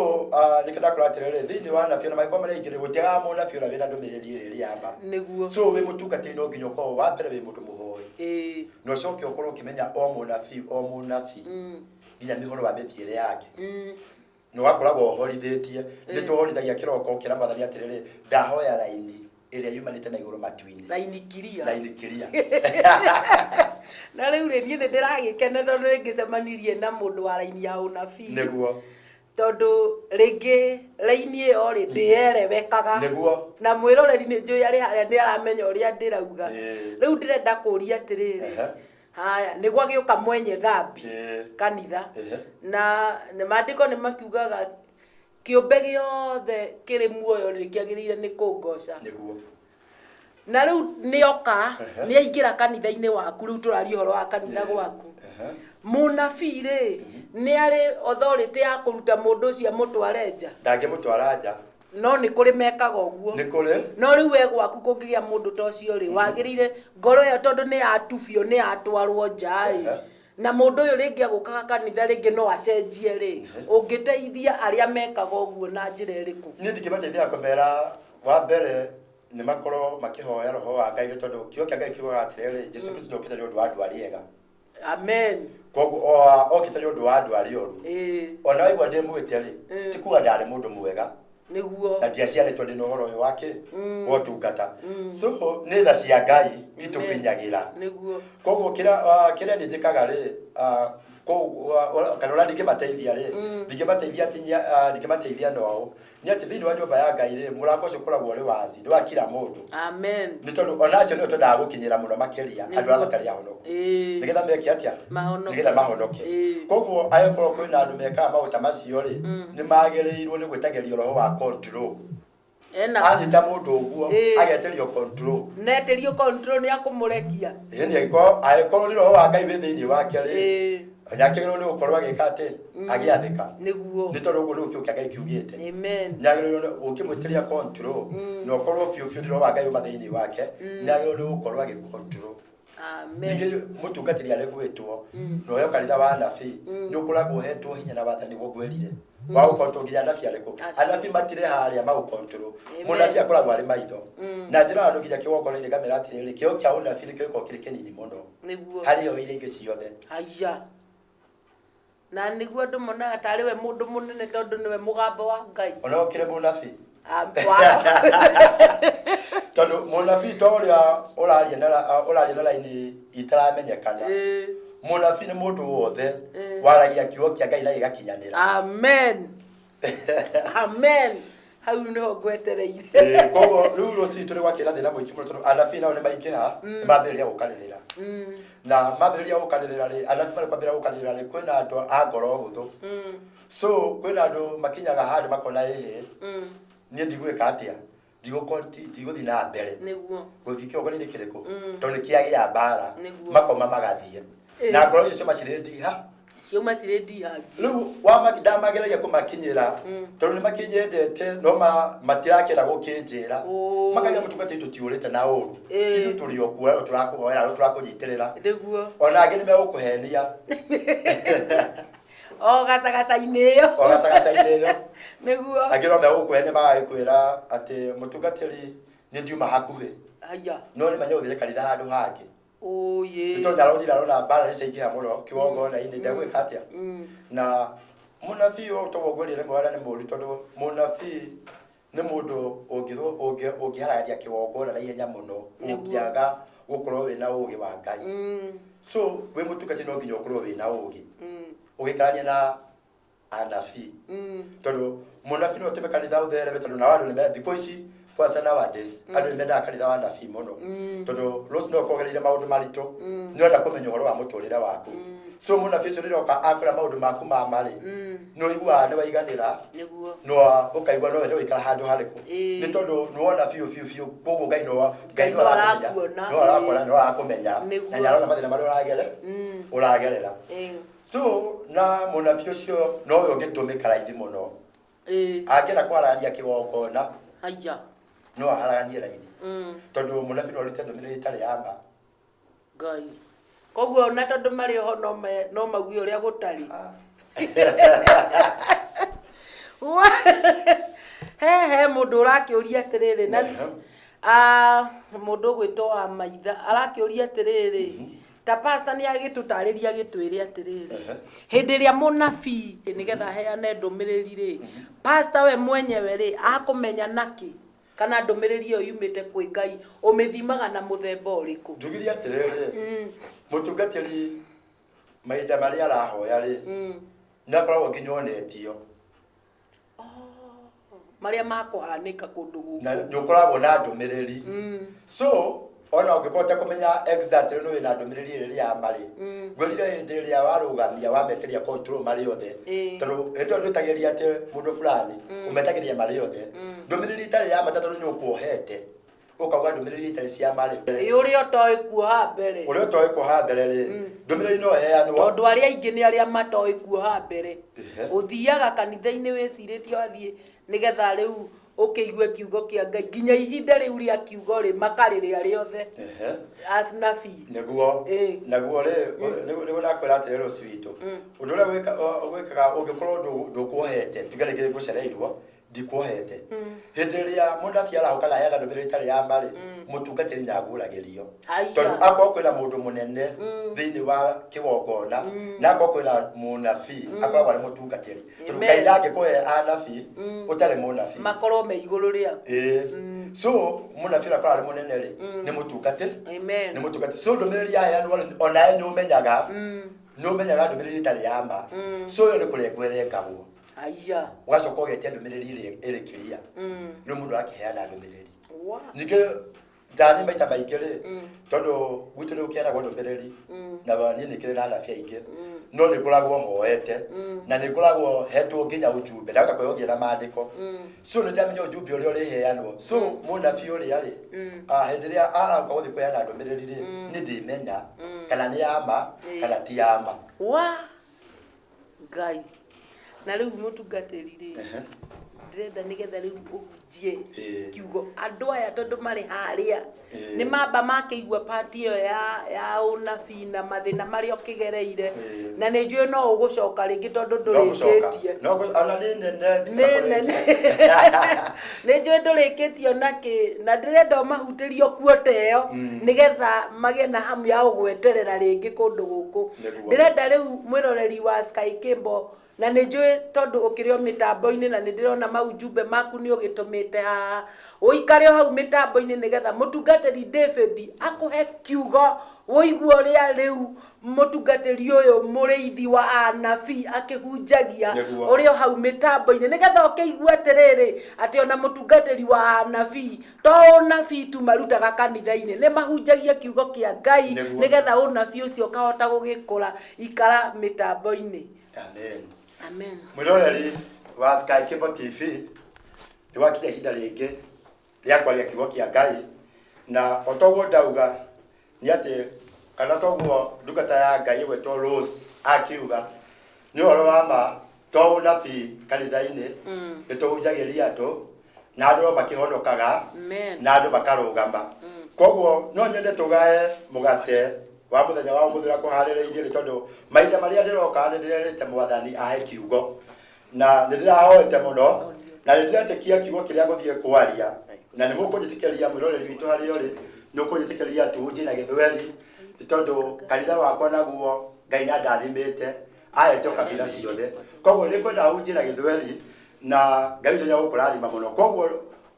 nĩkĩo ndakora atĩrĩrĩ, thĩinĩ wa anabii ona mangĩkorwo marĩ aingĩ rĩ, gũtiagaga mũnabii ũrĩa wĩna ndũmĩrĩri ĩrĩa ĩrĩ ya ma. Nĩguo. So wĩ mũtungatĩri no nginya ũkorwo wa mbere wĩ mũndũ mũhoi. Na ũcoke ũkorwo ũkĩmenya o mũnabii o mũnabii nginya mĩhoro wa mĩthiĩre yake. Na ũgakoragwo ũhorithĩtie. Nĩ tũhorithagia kĩroko ũkĩra Mwathani atĩrĩrĩ, ndahoya raini ĩrĩa yumanĩte na igũrũ matu-inĩ. Raini kiria. Raini kiria. Na rĩu rĩ, niĩ nĩ ndĩragĩkena tondũ nĩ ngĩcemanirie na mũndũ wa raini ya ũnabii. Nĩguo. Tondũ rĩngĩ raini ĩyo rĩ, ndĩerewekaga. Nĩguo. Na mwĩroreri nĩ njũĩ arĩ harĩa nĩ aramenya ũrĩa ndĩrauga. Rĩu ndĩrenda kũria atĩrĩrĩ, haya nĩ gwagĩũka mwenye thambi kanitha. Na nĩ maandĩko nĩ makiugaga kĩũmbe gĩothe kĩrĩ muoyo rĩ, kĩagĩrĩire nĩ kũngoca. Nĩguo. Na rĩu nĩoka, nĩaingĩra kanitha-inĩ waku, rĩu tũraria ũhoro wa kanitha gwaku. Mũnabii rĩ, nĩ arĩ authority ya kũruta mũndũ ũcio amũtware nja? Ndangĩmũtwara nja. No nĩ kũrĩ mekaga ũguo. Nĩ kũrĩ. No rĩu we gwaku kũngĩgĩa mũndũ ta ũcio rĩ, wagĩrĩire ngoro ĩyo tondũ nĩ yatubio, nĩ yatwarwo nja ĩ. Na mũndũ ũyũ rĩngĩ agũkaga kanitha rĩngĩ no acenjie rĩ, ũngĩteithia arĩa mekaga ũguo na njĩra ĩrĩkũ? Niĩ ndingĩmateithia kũmera, wa mbere nĩ makorwo makĩhoya roho wa Ngai, nĩ tondũ kiugo kĩa Ngai kiugaga atĩrĩrĩ, Jesũ Kristo ndokĩte nĩ ũndũ wa andũ arĩa ega. Amen. Koguo okĩte nĩ ũndũ wa andũ arĩa oru. Ona waigua ndĩ mwĩte rĩ, ti kuga ndarĩ mũndũ mwega. Nĩguo. Na ndiaciarĩtwo ndĩ na ũhoro ũyũ wa kĩ? Wa ũtungata. So nĩ tha cia Ngai. Itũkinyagĩra. Nĩguo. Koguo kĩrĩa niĩ njĩkaga rĩ, kana ũrĩa ndingĩmateithia rĩ, ndingĩmateithia ndingĩmateithia na ũũ, nĩ atĩ thĩinĩ wa nyũmba ya Ngai rĩ, mũrango ũcio ũkoragwo ũrĩ wazi, nĩ wa kila mũndũ. Amen. Nĩ tondũ ona acio nĩo twendaga gũkinyĩra mũno makĩria, andũ arĩa matarĩ ahonoku, nĩgetha meke atĩa? Mahonoke. Nĩgetha mahonoke. Koguo angĩkorwo kwĩna andũ mekaga maũndũ ta macio rĩ, nĩ magĩrĩirwo nĩ gwĩtagĩrio roho wa control. Ena Anyita mũndũ ũguo, agetĩrio control. Netĩrio control nĩ akũmũrekia. Ĩni angĩkorwo nĩ roho wa Ngai wĩ thĩinĩ wake rĩ, nĩ akĩagĩrĩirwo nĩ gũkorwo agĩka atĩ agĩathĩka. Nĩguo. Nĩ tondũ ũguo nĩguo kiugo kĩa Ngai kiugĩte. Amen. Nĩ agĩrĩirwo nĩ ũkĩmwĩtĩria control, na ũkorwo biũ biũ nĩ roho wa Ngai uma thĩinĩ wake, nĩ agĩrĩirwo nĩ gũkorwo agĩ control. Amen. Ningĩ mũtungatĩri arĩ gwĩtwo na ũheo kanitha wa anabii, nĩ ũkoragwo ũhetwo hinya na wathani guo ngwĩrire wa gũkontrol nginya anabii arĩkũ. Acio. Anabii matirĩ harĩa magũkontrol. Amen. Mũnabii akoragwo arĩ maitho na njĩra andũ nginya kĩgongona-inĩ ngamera atĩrĩrĩ, kĩo kĩa ũnabii nĩkĩo gĩkoragwo kĩrĩ kĩnini mũno Nĩguo. harĩ iheo iria ingĩ ciothe. Haya, na nĩguo andũ monaga tarĩ we mũndũ mũnene tondũ nĩwe mũgambo wa Ngai. Ona ũkĩrĩ mũnabii, Ah, wa- tondũ mũnabii to ũrĩa ũraria na raini itaramenyekana. Mũnabii nĩ mũndũ wothe waragia kiugo kĩa Ngai na gĩgakinyanĩra. Amen, amen, hau nĩho ngwetereire. Koguo rĩu rũcinĩ tũrĩ gwakĩra thĩna mũingĩ mũno, tondũ anabii nao nĩ maingĩha, nĩ mambĩrĩria gũkanĩrĩra, na mambĩrĩria gũkanĩrĩra rĩ, anabii marĩ kwambĩrĩria gũkanĩrĩra rĩ, kwĩna andũ a ngoro hũthũ. So kwĩna andũ makinyaga handũ makona, ĩhĩ, niĩ ndigwĩka atĩa, ndigũthiĩ na mbere gũthiĩ kĩgongona-inĩ kĩrĩkũ, tondũ nĩ kĩagĩa mbara. Makoma magathiĩ na ngoro icio cioma cirĩ ndiha. Ciauma cirĩ ndihangi. Rĩu ndamageragia kũmakinyĩra, tondũ nĩ makinyendete, no matirakĩra gũkĩnjĩra. Makaiga, mũtungatĩri, tũtiũrĩte na ũru, ithuĩ tũrĩ o kuo, tũrakũhoera, tũrakũnyitĩrĩra. Ona angĩ nĩ megũkũhenia. O gacagaca-inĩ ĩyo. O gacagaca-inĩ ĩyo. Angĩ no megũkũhenia, magagĩkwĩra atĩ, mũtungatĩri, nĩ ndiuma hakuhĩ, no nĩ menya gũthiĩ kanitha handũ hangĩ, nĩ tondũ aronire, arona mbara nĩ ciaingĩha mũno kĩgongona-inĩ, ndegwĩka atĩa. Na mũnabii ũyũ toguo ngwĩrire rĩmwe nĩ mũũru, tondũ mũnabii nĩ mũndũ ũngĩharagania kĩgongona na ihenya mũno ũngĩaga gũkorwo wĩna ũgĩ wa Ngai. So wĩ mũtungatĩri no nginya ũkorwo wĩna ũgĩ ũgĩkarania na anabii, tondũ mũnabii no ũtũme kanitha ũthereme, tondũ nao andũ nĩ thikũ ici, kwanza nowadays, andũ nĩ mendaga kanitha wa anabii mũno, tondũ rũciũ no ũkorwo ũgereire maũndũ maritũ, nĩ ũrenda kũmenya ũhoro wa mũtũrĩre waku. So mũnabii ũcio rĩrĩa oka akwĩra maũndũ maku ma marĩ, nĩ ũiguaga nĩ waiganĩra, no ũkaigua no wende gũikara handũ harĩkũ, nĩ tondũ nĩ wona biũ biũ biũ koguo Ngai no no arakũmenya. Arakuona, no arakuona, no arakũmenya, na nĩ arona mathĩna marĩa ũragerera. So na mũnabii ũcio nowe ũngĩtũmĩka raithi mũno angĩenda kwarania kĩgongona, no aharaganie raithi, tondũ mũnabii no arute ndũmĩrĩri ĩtarĩ ya ma. Ngai, koguo ona tondũ marĩ oho no mauge ũrĩa gũtarĩ. He mũndũ ũrakĩũria atĩrĩrĩ, na mũndũ ũgwĩtwo wa maitha arakĩũria atĩrĩrĩ, ta pastor nĩ agĩtũtarĩria, agĩtwĩre atĩrĩrĩ, hĩndĩ ĩrĩa mũnabii nĩgetha aheane ndũmĩrĩri rĩ, pastor we mwenyewe rĩ, akũmenya nakĩ kana ndũmĩrĩri ĩyo yumĩte kwĩ Ngai? Ũmĩthimaga na mũthemba ũrĩkũ? Njugire atĩrĩrĩ, mũtungatĩri mahinda marĩa arahoya rĩ, nĩ akoragwo nginya onetio marĩa makũhanĩka kũndũ gũkũ. Na nĩ ũkoragwo na ndũmĩrĩri. So ona ũngĩkorwo ũtekũmenya exactly nĩ wĩna ndũmĩrĩri ĩrĩa ya marĩ, ngwĩrire hĩndĩ ĩrĩa warũgamia wametĩria control marĩ othe, tondũ hĩndĩ ĩyo ndwĩtagĩria atĩ mũndũ fulani, ũmetagĩria marĩ othe ndũmĩrĩri ĩtarĩ ya mata, tondũ nĩ ũkuohete ũkauga ndũmĩrĩri itarĩ cia marĩ. Ĩ, ũrĩa ũtoĩ kuoha mbere. Ũrĩa ũtoĩ kuoha mbere rĩ, ndũmĩrĩri no ĩheanwo. Tondũ arĩa aingĩ nĩ arĩa matoĩ kuoha mbere. Ũthiaga kanitha-inĩ wĩcirĩtie wathiĩ nĩgetha rĩu ũkĩigue kiugo kĩa Ngai, nginya ihinda rĩu rĩa kiugo rĩ, makarĩrĩa rĩothe anabii. Nĩguo. Naguo rĩ, nĩguo ndakwĩra atĩrĩrĩ, rũci witũ, ũndũ ũrĩa wĩkaga ũngĩkorwo ndũkuohete, tuge rĩngĩ ngũcereirwo, ndikuohete, hĩndĩ ĩrĩa mũnabii arahũka na aheana ndũmĩrĩri ĩtarĩ ya marĩ, mũtungatĩri nĩaguragĩrio. Tondũ akorwo kwĩna mũndũ mũnene thĩinĩ wa kĩgongona na akorwo kwĩna mũnabii, akoragwo arĩ mũtungatĩri, tondũ Amen. Ngai ndangĩkũhe anabii ũtarĩ mũnabii. Makorwo me igũrũ rĩaku. Ĩĩ, So mũnabii ũrĩa akoragwo arĩ mũnene rĩ, nĩ mũtungati. Amen. Nĩ mũtungati. So ndũmĩrĩri yaheanwo rĩ, onawe nĩ ũmenyaga, nĩ ũmenyaga ndũmĩrĩri ĩtarĩ ya ma. So ĩyo nĩ kũrengwo ĩrengagwo. Aya. Ũgacoka ũgetia ndũmĩrĩri ĩrĩa ĩrĩ clear. Rĩu mũndũ akĩheana ndũmĩrĩri. Ningĩ ndani maita maingĩ rĩ, tondũ gwitũ nĩ gũkĩheanagwo ndũmĩrĩri, na niĩ nĩ kĩrĩ na anabii aingĩ, no nĩ ngoragwo hoete na nĩ ngoragwo hetwo nginya ujumbe, ndahota kũheo nginya na maandĩko. So nĩ ndamenya ujumbe ũrĩa ũrĩheanwo. So mũnabii ũrĩa rĩ, hĩndĩ ĩrĩa arauka gũthiĩ kũheana ndũmĩrĩri rĩ, nĩ ndĩmenya kana nĩ ya ma kana ti ya ma. Wa Ngai. Na rĩu mũtungatĩri rĩ, ndĩrenda nĩgetha rĩu ũhunjie kiugo andũ aya, tondũ marĩ harĩa nĩ mamba makĩigua part ĩyo ya ũnabii na mathĩna marĩa ũkĩgereire, na nĩ njũĩ no ũgũcoka rĩngĩ tondũ No gũcoka. ndũrĩkĩtie. No ona nĩ nene. Nĩ nene, nĩ njũĩ ndũrĩkĩtie ona kĩ, na ndĩrenda ũmahutĩrio kuo ta ĩyo nĩgetha magĩe na hamu ya gũgweterera rĩngĩ kũndũ gũkũ. Ndĩrenda rĩu mwĩroreri wa Sky Cable, na nĩ njũĩ tondũ ũkĩrĩ o mĩtambo-inĩ na nĩ ndĩrona maujumbe maku nĩ ũgĩtũmĩte haha, ũikare o hau mĩtambo-inĩ nĩgetha mũtungatĩri David akũhe kiugo, ũigue ũrĩa rĩu mũtungatĩri ũyũ mũrĩithi wa anabii akĩhunjagia. Ũrĩ o hau mĩtambo-inĩ nĩgetha ũkĩigue atĩrĩrĩ, atĩ ona mũtungatĩri wa anabii to ũnabii tu marutaga kanitha-inĩ, nĩ mahunjagia kiugo kĩa Ngai nĩgetha ũnabii ũcio ũkahota gũgĩkũra. Ikara mĩtambo-inĩ. Amen. Amen. Mwĩroreri wa Sky Cable TV, nĩ wakinya ihinda rĩngĩ rĩa kwaria kiugo kĩa Ngai, na o toguo ndauga nĩ atĩ, kana toguo ndungata ya Ngai ĩgwĩtwo Rose akiuga, nĩ ũhoro wa ma, to ũnabii kanitha-inĩ nĩ tũhunjagĩria andũ na andũ no makĩhonokaga Amen. na andũ makarũgama. Koguo no nyende tũgae mũgate wa mũthenya wa ũmũthĩ ũrĩa kũharĩrĩirie, nĩ tondũ mahinda marĩa ndĩroka nĩ ndĩrerĩte Mwathani ahe kiugo, na nĩ ndĩrahoete mũno, na nĩ ndĩretĩkia kiugo kĩrĩa ngũthiĩ kwaria, na nĩ mũkũnjĩtĩkĩria, mwĩroreri witũ harĩa ũrĩ, nĩ ũkũnjĩtĩkĩria tuhunjie na Gĩthweri, nĩ tondũ kanitha wakwa naguo Ngai nĩ andathimĩte, ahete o kabira ciothe. Koguo nĩ ngwenda hunjie na Gĩthweri, na Ngai witũ nĩ egũkũrathima mũno. Koguo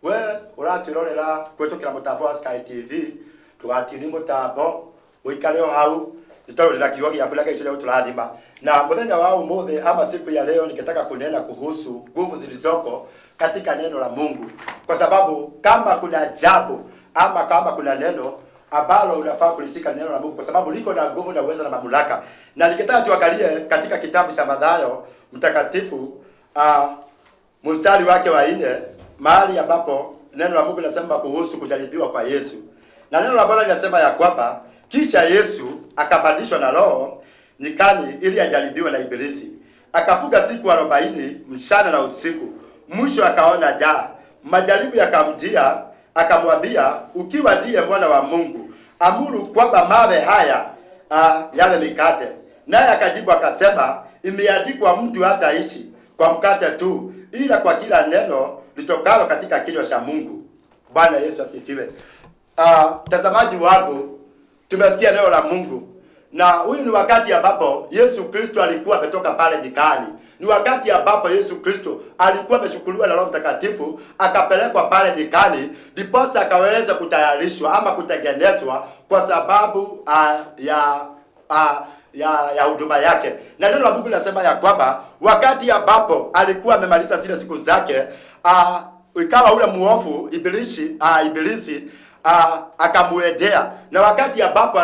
we ũratwĩrorera kũhĩtũkĩra mũtambo wa Sky TV, ndũgatinie mũtambo, ũikare o hau, nĩ tondũ ndĩna kiugo gĩaku na Ngai witũ nĩ egũtũrathima. Na mũthenya wa ũmũthĩ ama siku ya leo, ningetaka kunena kuhusu nguvu zilizoko katika neno la Mungu, kwa sababu kama kuna jambo ama kama kuna neno ambalo unafaa kulishika, neno la Mungu, kwa sababu liko na nguvu na uwezo na mamlaka. Na ningetaka tuangalie katika kitabu cha Mathayo mtakatifu, mstari wake wa 4, mahali ambapo neno la Mungu linasema kuhusu kujaribiwa kwa Yesu. Na neno la Bwana linasema ya kwamba kisha Yesu akapandishwa na Roho nyikani ili ajaribiwe na Ibilisi. Akafunga siku 40 mchana na usiku. Mwisho akaona njaa. Majaribu yakamjia, akamwambia, ukiwa ndiye mwana wa Mungu, amuru kwamba mawe haya yawe mikate. Naye akajibu akasema, imeandikwa, mtu hataishi kwa mkate tu, ila kwa kila neno litokalo katika kinywa cha Mungu. Bwana Yesu asifiwe. Mtazamaji wangu, tumesikia neno la Mungu. Na huyu ni wakati ambapo Yesu Kristo alikuwa ametoka pale nyikani. Ni wakati ambapo Yesu Kristo alikuwa amechukuliwa na Roho Mtakatifu akapelekwa pale nyikani, ndiposa akaweza kutayarishwa ama kutengenezwa kwa sababu ya huduma yake. Na neno la Mungu linasema ya kwamba wakati ambapo alikuwa amemaliza zile siku zake, ikawa ule muofu Ibilisi akamuendea. Na wakati ambapo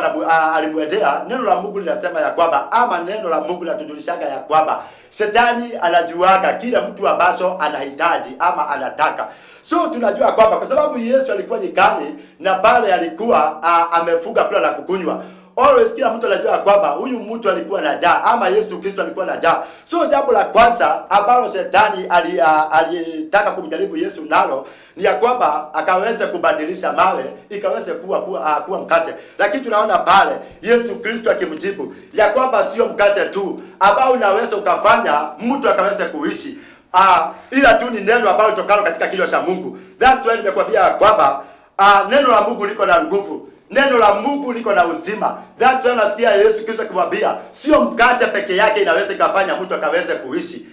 alimuendea, neno la Mungu linasema ya kwamba, ama neno la Mungu linatujulishaga ya kwamba shetani anajuaga kila mtu ambacho anahitaji ama anataka. So tunajua kwamba kwa sababu Yesu alikuwa nyikani na pale alikuwa amefunga kula na kukunywa, always kila mtu anajua kwamba huyu mtu alikuwa na njaa, ama Yesu Kristo alikuwa na njaa. So jambo la kwanza ambalo shetani alitaka kumjaribu Yesu nalo ni ya kwamba akaweze kubadilisha mawe ikaweze kuwa mkate. Lakini tunaona pale Yesu Kristo akimjibu ya kwamba sio mkate tu ambao unaweza ukafanya mtu akaweze kuishi, ila tu ni neno ambalo litokalo katika kinywa cha Mungu. That's why nimekuambia kwamba neno la Mungu liko na nguvu. Neno la Mungu liko na uzima. That's why nasikia Yesu Kristo akimwambia sio mkate peke yake inaweza ikafanya mtu akaweze kuishi,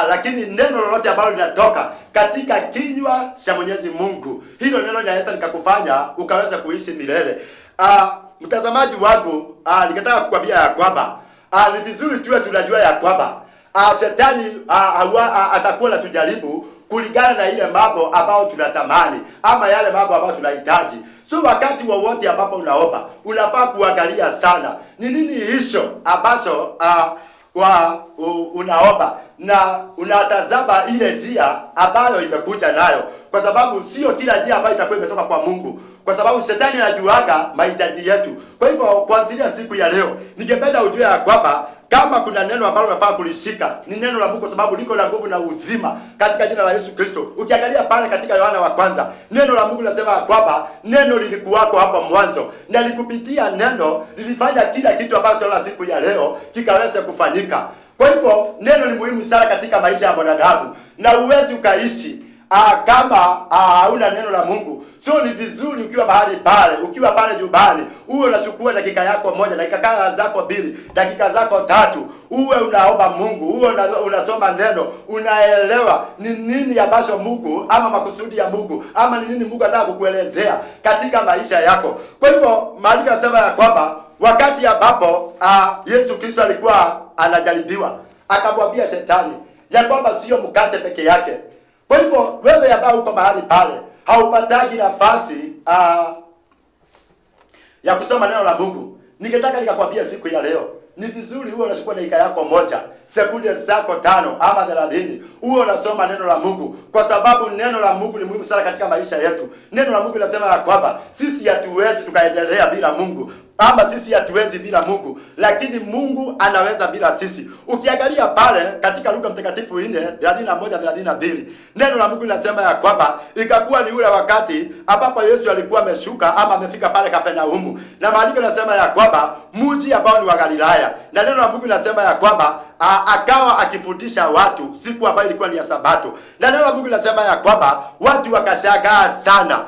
lakini neno lolote ambalo linatoka katika kinywa cha Mwenyezi Mungu. Hilo neno linaweza likakufanya ukaweza kuishi milele. Mtazamaji wangu, ningetaka kukwambia ya kwamba ni vizuri tuwe tunajua ya kwamba shetani atakuwa anatujaribu kulingana na ile mambo ambayo tunatamani ama yale mambo ambayo tunahitaji. So wakati wowote ambapo unaomba, unafaa kuangalia sana ni nini hicho ambacho unaomba, na unatazama ile njia ambayo imekuja nayo, kwa sababu sio kila njia ambayo itakuwa imetoka kwa Mungu, kwa sababu shetani anajuaga mahitaji yetu. Kwa hivyo kuanzia siku ya leo, ningependa ujue ya kwamba kama kuna neno ambalo unafaa kulishika ni neno la Mungu, kwa sababu liko na nguvu na uzima katika jina la Yesu Kristo. Ukiangalia pale katika Yohana wa kwanza, neno la Mungu linasema kwamba neno lilikuwako hapo mwanzo, na likupitia neno lilifanya kila kitu ambacho tunaona siku ya leo kikaweze kufanyika. Kwa hivyo neno ni muhimu sana katika maisha ya mwanadamu, na huwezi ukaishi kama hauna neno la Mungu. So ni vizuri ukiwa mahali pale, ukiwa pale nyumbani, uwe unachukua dakika yako moja, dakika zako mbili, dakika zako tatu, uwe unaomba Mungu, uwe unasoma neno, unaelewa ni nini ambacho Mungu ama makusudi ya Mungu ama ni nini Mungu anataka kukuelezea katika maisha yako. Kwa hivyo maandiko yanasema ya kwamba wakati ambapo Yesu Kristo alikuwa anajaribiwa, akamwambia shetani ya kwamba sio mkate peke yake. Kwa hivyo wewe ambaye uko mahali pale haupatagi nafasi ya kusoma neno la Mungu, ningetaka nikakwambia siku ya leo ni vizuri uwe unachukua dakika yako moja, sekunde zako 5 ama 30, uwe unasoma neno la Mungu, kwa sababu neno la Mungu ni muhimu sana katika maisha yetu. Neno la Mungu linasema ya kwamba sisi hatuwezi tukaendelea bila Mungu, ama sisi hatuwezi bila Mungu, lakini Mungu anaweza bila sisi. Ukiangalia pale katika Luka Mtakatifu 4:31-32, neno la Mungu linasema ya kwamba ikakuwa ni ule wakati ambapo Yesu alikuwa ameshuka ama amefika pale Kapernaumu, na maandiko yanasema ya kwamba mji ambao ni wa Galilaya, na neno la Mungu linasema ya kwamba akawa akifundisha watu siku ambayo ilikuwa ni ya Sabato, na neno la Mungu linasema ya kwamba watu wakashangaa sana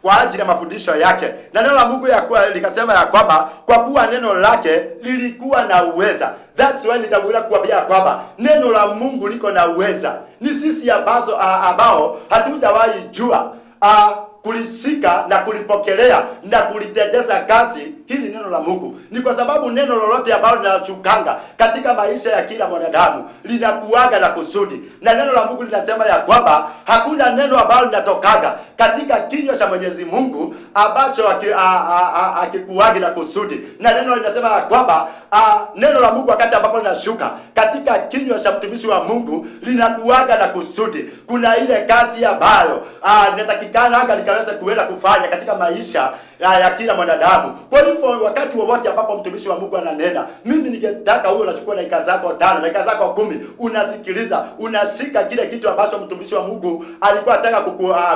kwa ajili ya mafundisho yake. Na neno la Mungu likasema ya kwamba kwa kuwa neno lake lilikuwa na uweza. That's why nitakuja kuambia kwamba neno la Mungu liko na uweza. Ni sisi ambao hatujawahi jua kulishika na kulipokelea na kulitendeza kazi hili neno la Mungu. Ni kwa sababu neno lolote ambalo linachukanga katika maisha ya kila mwanadamu linakuaga na kusudi. Na neno la Mungu linasema ya kwamba hakuna neno ambalo linatokaga katika kinywa cha Mwenyezi Mungu ambacho hakikuagi na kusudi. Na neno linasema ya kwamba neno la Mungu wakati ambapo linashuka katika kinywa cha mtumishi wa Mungu linakuaga na kusudi. Kuna ile kazi ambayo inatakikana likaweza kuenda kufanya katika maisha ya kila mwanadamu. Kwa hivyo wakati wowote ambapo mtumishi wa Mungu ananena, mimi ningetaka uwe unachukua dakika zako 5, dakika zako 10, unasikiliza, unashika kile kitu ambacho mtumishi wa Mungu alikuwa anataka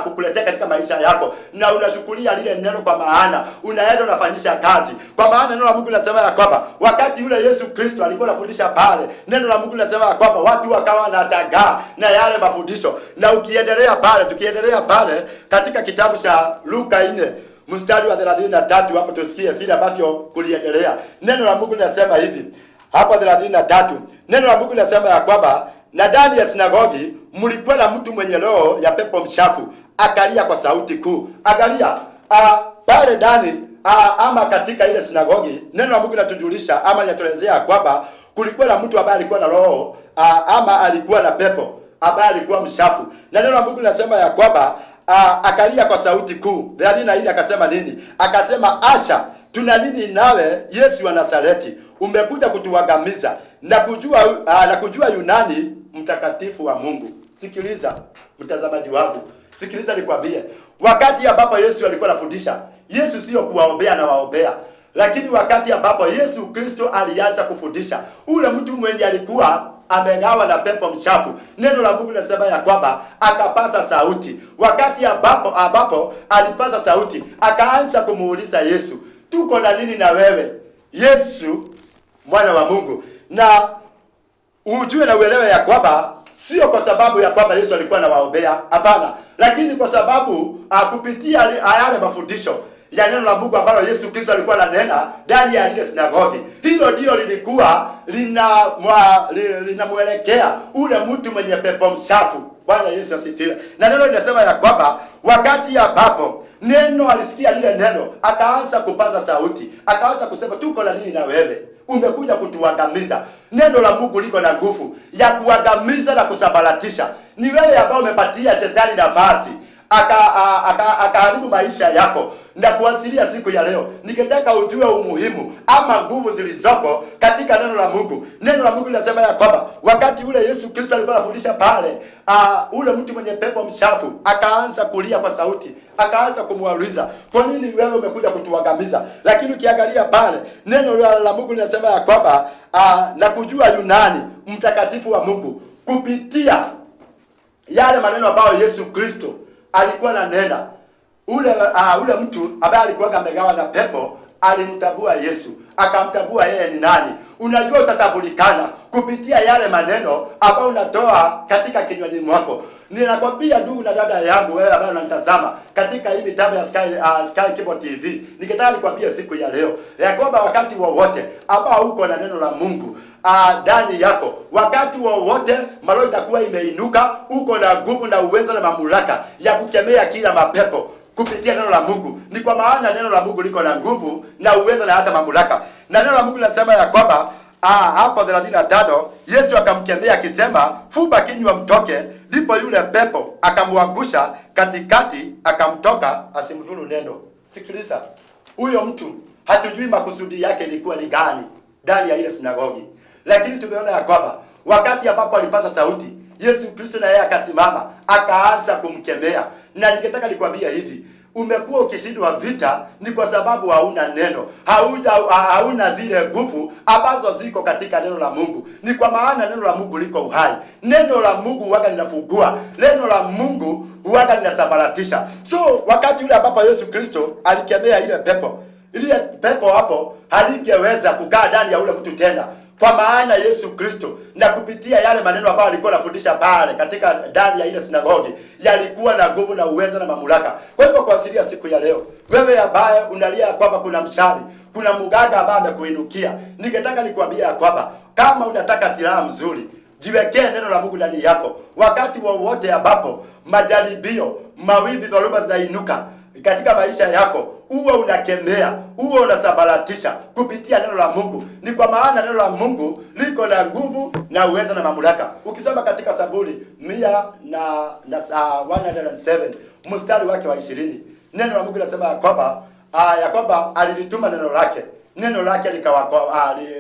kukuletea katika maisha yako, na unashukulia lile neno kwa maana unaenda unafanyisha kazi. Kwa maana neno la Mungu linasema ya kwamba wakati yule Yesu Kristo alikuwa anafundisha pale, neno la Mungu linasema ya kwamba watu wakawa wanashangaa na yale mafundisho. Na ukiendelea pale, tukiendelea pale katika kitabu cha Luka 4 mstari wa 33, hapo tusikie vile ambavyo kuliendelea. Neno la Mungu linasema hivi hapo 33, neno la Mungu linasema ya kwamba na ndani ya sinagogi mlikuwa na mtu mwenye roho ya pepo mchafu, akalia kwa sauti kuu. Angalia pale ndani ama katika ile sinagogi, neno la Mungu linatujulisha ama linatuelezea kwamba kulikuwa na mtu ambaye alikuwa na roho ama alikuwa na pepo ambaye alikuwa mchafu. Na neno la Mungu linasema ya kwamba akalia kwa sauti kuu. 34 akasema nini? Akasema, asha, tuna nini nawe Yesu wa Nazareti? Umekuja kutuangamiza na kujua Yunani mtakatifu wa Mungu. Sikiliza mtazamaji wangu, sikiliza nikwambie, wakati ambapo Yesu alikuwa anafundisha, Yesu sio kuwaombea na waombea, lakini wakati ambapo Yesu Kristo alianza kufundisha, ule mtu mwenye alikuwa amegawa na pepo mchafu, neno la Mungu linasema ya kwamba akapasa sauti. Wakati ambapo alipasa sauti, akaanza kumuuliza Yesu, tuko na nini na wewe Yesu mwana wa Mungu? Na ujue na uelewe ya kwamba sio kwa sababu ya kwamba Yesu alikuwa anawaombea, hapana, lakini kwa sababu kupitia yale mafundisho ya neno la Mungu ambalo Yesu Kristo alikuwa ananena ndani ya ile sinagogi, hilo ndio lilikuwa linamuelekea ule mtu mwenye pepo mchafu. Bwana Yesu asifiwe. Na neno linasema ya kwamba wakati ambapo neno alisikia lile neno, akaanza kupaza sauti, akaanza kusema, tuko na nini na wewe? Umekuja kutuangamiza. Neno la Mungu liko na nguvu ya kuangamiza na kusambaratisha. Ni wewe ambao umepatia shetani nafasi akaharibu maisha yako. Na kuanzia siku ya leo ningetaka ujue umuhimu ama nguvu zilizoko katika neno la Mungu. Neno la Mungu linasema ya kwamba wakati ule Yesu Kristo alikuwa anafundisha pale, ule mtu mwenye pepo mchafu akaanza kulia kwa sauti, akaanza kumuuliza, kwa nini wewe umekuja kutuangamiza? Lakini ukiangalia pale neno la Mungu linasema ya kwamba na kujua Yunani mtakatifu wa Mungu, kupitia yale maneno ambayo Yesu Kristo alikuwa ananena, ule mtu ambaye alikuwa amegawa na pepo alimtambua Yesu, akamtambua yeye ni nani. Unajua utatambulikana kupitia yale maneno ambayo unatoa katika kinywani mwako. Ninakwambia ndugu na dada yangu, wewe ambaye unanitazama katika hii mitambo ya Sky Cable TV, ningetaka nikwambie siku ya leo ya kwamba wakati wowote ambao uko na neno la Mungu ndani yako, wakati wowote maroho itakuwa imeinuka, uko na nguvu na uwezo na mamlaka ya kukemea kila mapepo kupitia neno la Mungu. Ni kwa maana neno la Mungu liko na nguvu na uwezo na hata mamlaka. Na neno la Mungu linasema ya kwamba hapo 35 Yesu akamkemea akisema, fumba kinywa mtoke. Ndipo yule pepo akamwangusha katikati, akamtoka asimdhuru neno. Sikiliza, huyo mtu hatujui makusudi yake ilikuwa ni gani ndani ya ile sinagogi, lakini tumeona ya kwamba wakati ambapo alipasa sauti, Yesu Kristo na yeye akasimama akaanza kumkemea. Na ningetaka nikwambie hivi, umekuwa ukishindwa vita ni kwa sababu hauna neno, hauna zile nguvu ambazo ziko katika neno la Mungu. Ni kwa maana neno la Mungu liko uhai. Neno la Mungu huwaga linafungua, neno la Mungu huwaga linasambaratisha. So wakati ule ambapo Yesu Kristo alikemea ile pepo, ile pepo hapo halingeweza kukaa ndani ya ule mtu tena, kwa maana Yesu Kristo na kupitia yale maneno ambayo alikuwa anafundisha pale katika ndani ya ile sinagogi yalikuwa na nguvu na uwezo na mamlaka. Kwa hivyo kuanzia siku ya leo, wewe ambaye unalia kwamba kuna mchawi, kuna mganga ambaye amekuinukia, ningetaka nikwambie kwamba kama unataka silaha mzuri, jiwekee neno la Mungu ndani yako. Wakati wowote ambapo majaribio, mawimbi, dhoruba zinainuka katika maisha yako, uwe unakemea, uwe unasambaratisha kupitia neno la Mungu. Ni kwa maana neno la Mungu liko na nguvu na uwezo na mamlaka. Ukisoma katika Zaburi 107 mstari wake wa 20, neno la Mungu linasema kwamba ya kwamba alilituma neno lake, neno lake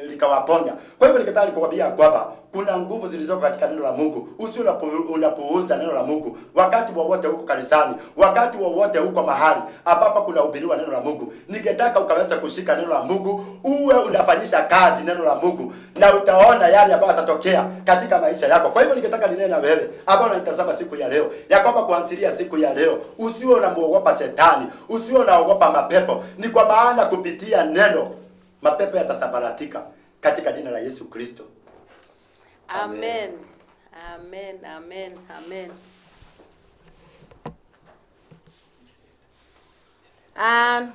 likawaponya. Kwa hivyo ningetaka nikuambia kwamba kuna nguvu zilizoko katika neno la Mungu. Usiwe unapuuza neno la Mungu wakati wowote huko kanisani, wakati wowote huko mahali ambapo kunahubiriwa neno la Mungu. Ningetaka ukaweza kushika neno la Mungu, uwe unafanyisha kazi neno la Mungu, na utaona yale ambayo yatatokea katika maisha yako. Kwa hivyo ningetaka ninene na wewe ambao unanitazama siku ya leo ya kwamba kuanzia siku ya leo usiwe unamuogopa shetani, usiwe unaogopa mapepo. Ni kwa maana kupitia neno mapepo yatasambaratika katika jina la Yesu Kristo. Amen. Amen. Amen. Amen.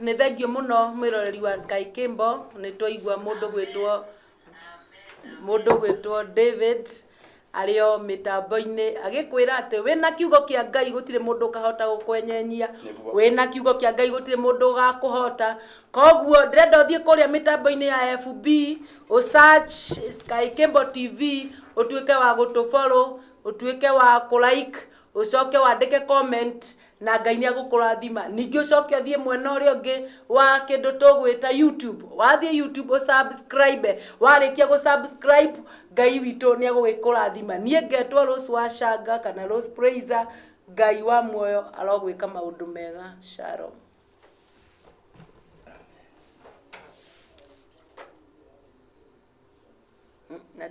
Nĩ thengio mũno mwĩroreri wa Sky Cable, nĩ twaigua mũndũ gwĩtwo David arĩ o mĩtambo-inĩ agĩkwĩra atĩ wĩna kiugo kĩa Ngai gũtirĩ mũndũ ũkahota gũkwenyenyia, wĩna kiugo kĩa Ngai gũtirĩ mũndũ ũgakũhota. Koguo ndĩrenda ũthiĩ kũrĩa mĩtambo-inĩ ya FB, ũsearch Sky Cable TV, ũtuĩke wa gũtũfollow, ũtuĩke wa kũlike, ũcoke wandĩke comment, na Ngai nĩ agũkũrathima. Ningĩ ũcoke ũthiĩ mwena ũrĩa ũngĩ wa kĩndũ tũgwĩta YouTube. Wathiĩ YouTube ũsubscribe, warĩkia gũsubscribe Ngai witũ nĩ agũgĩkũrathima. Niĩ ngetwo Rose wa Shanga kana Rose Praiser. Ngai wa muoyo arogwĩka maũndũ mega. Shalom. Na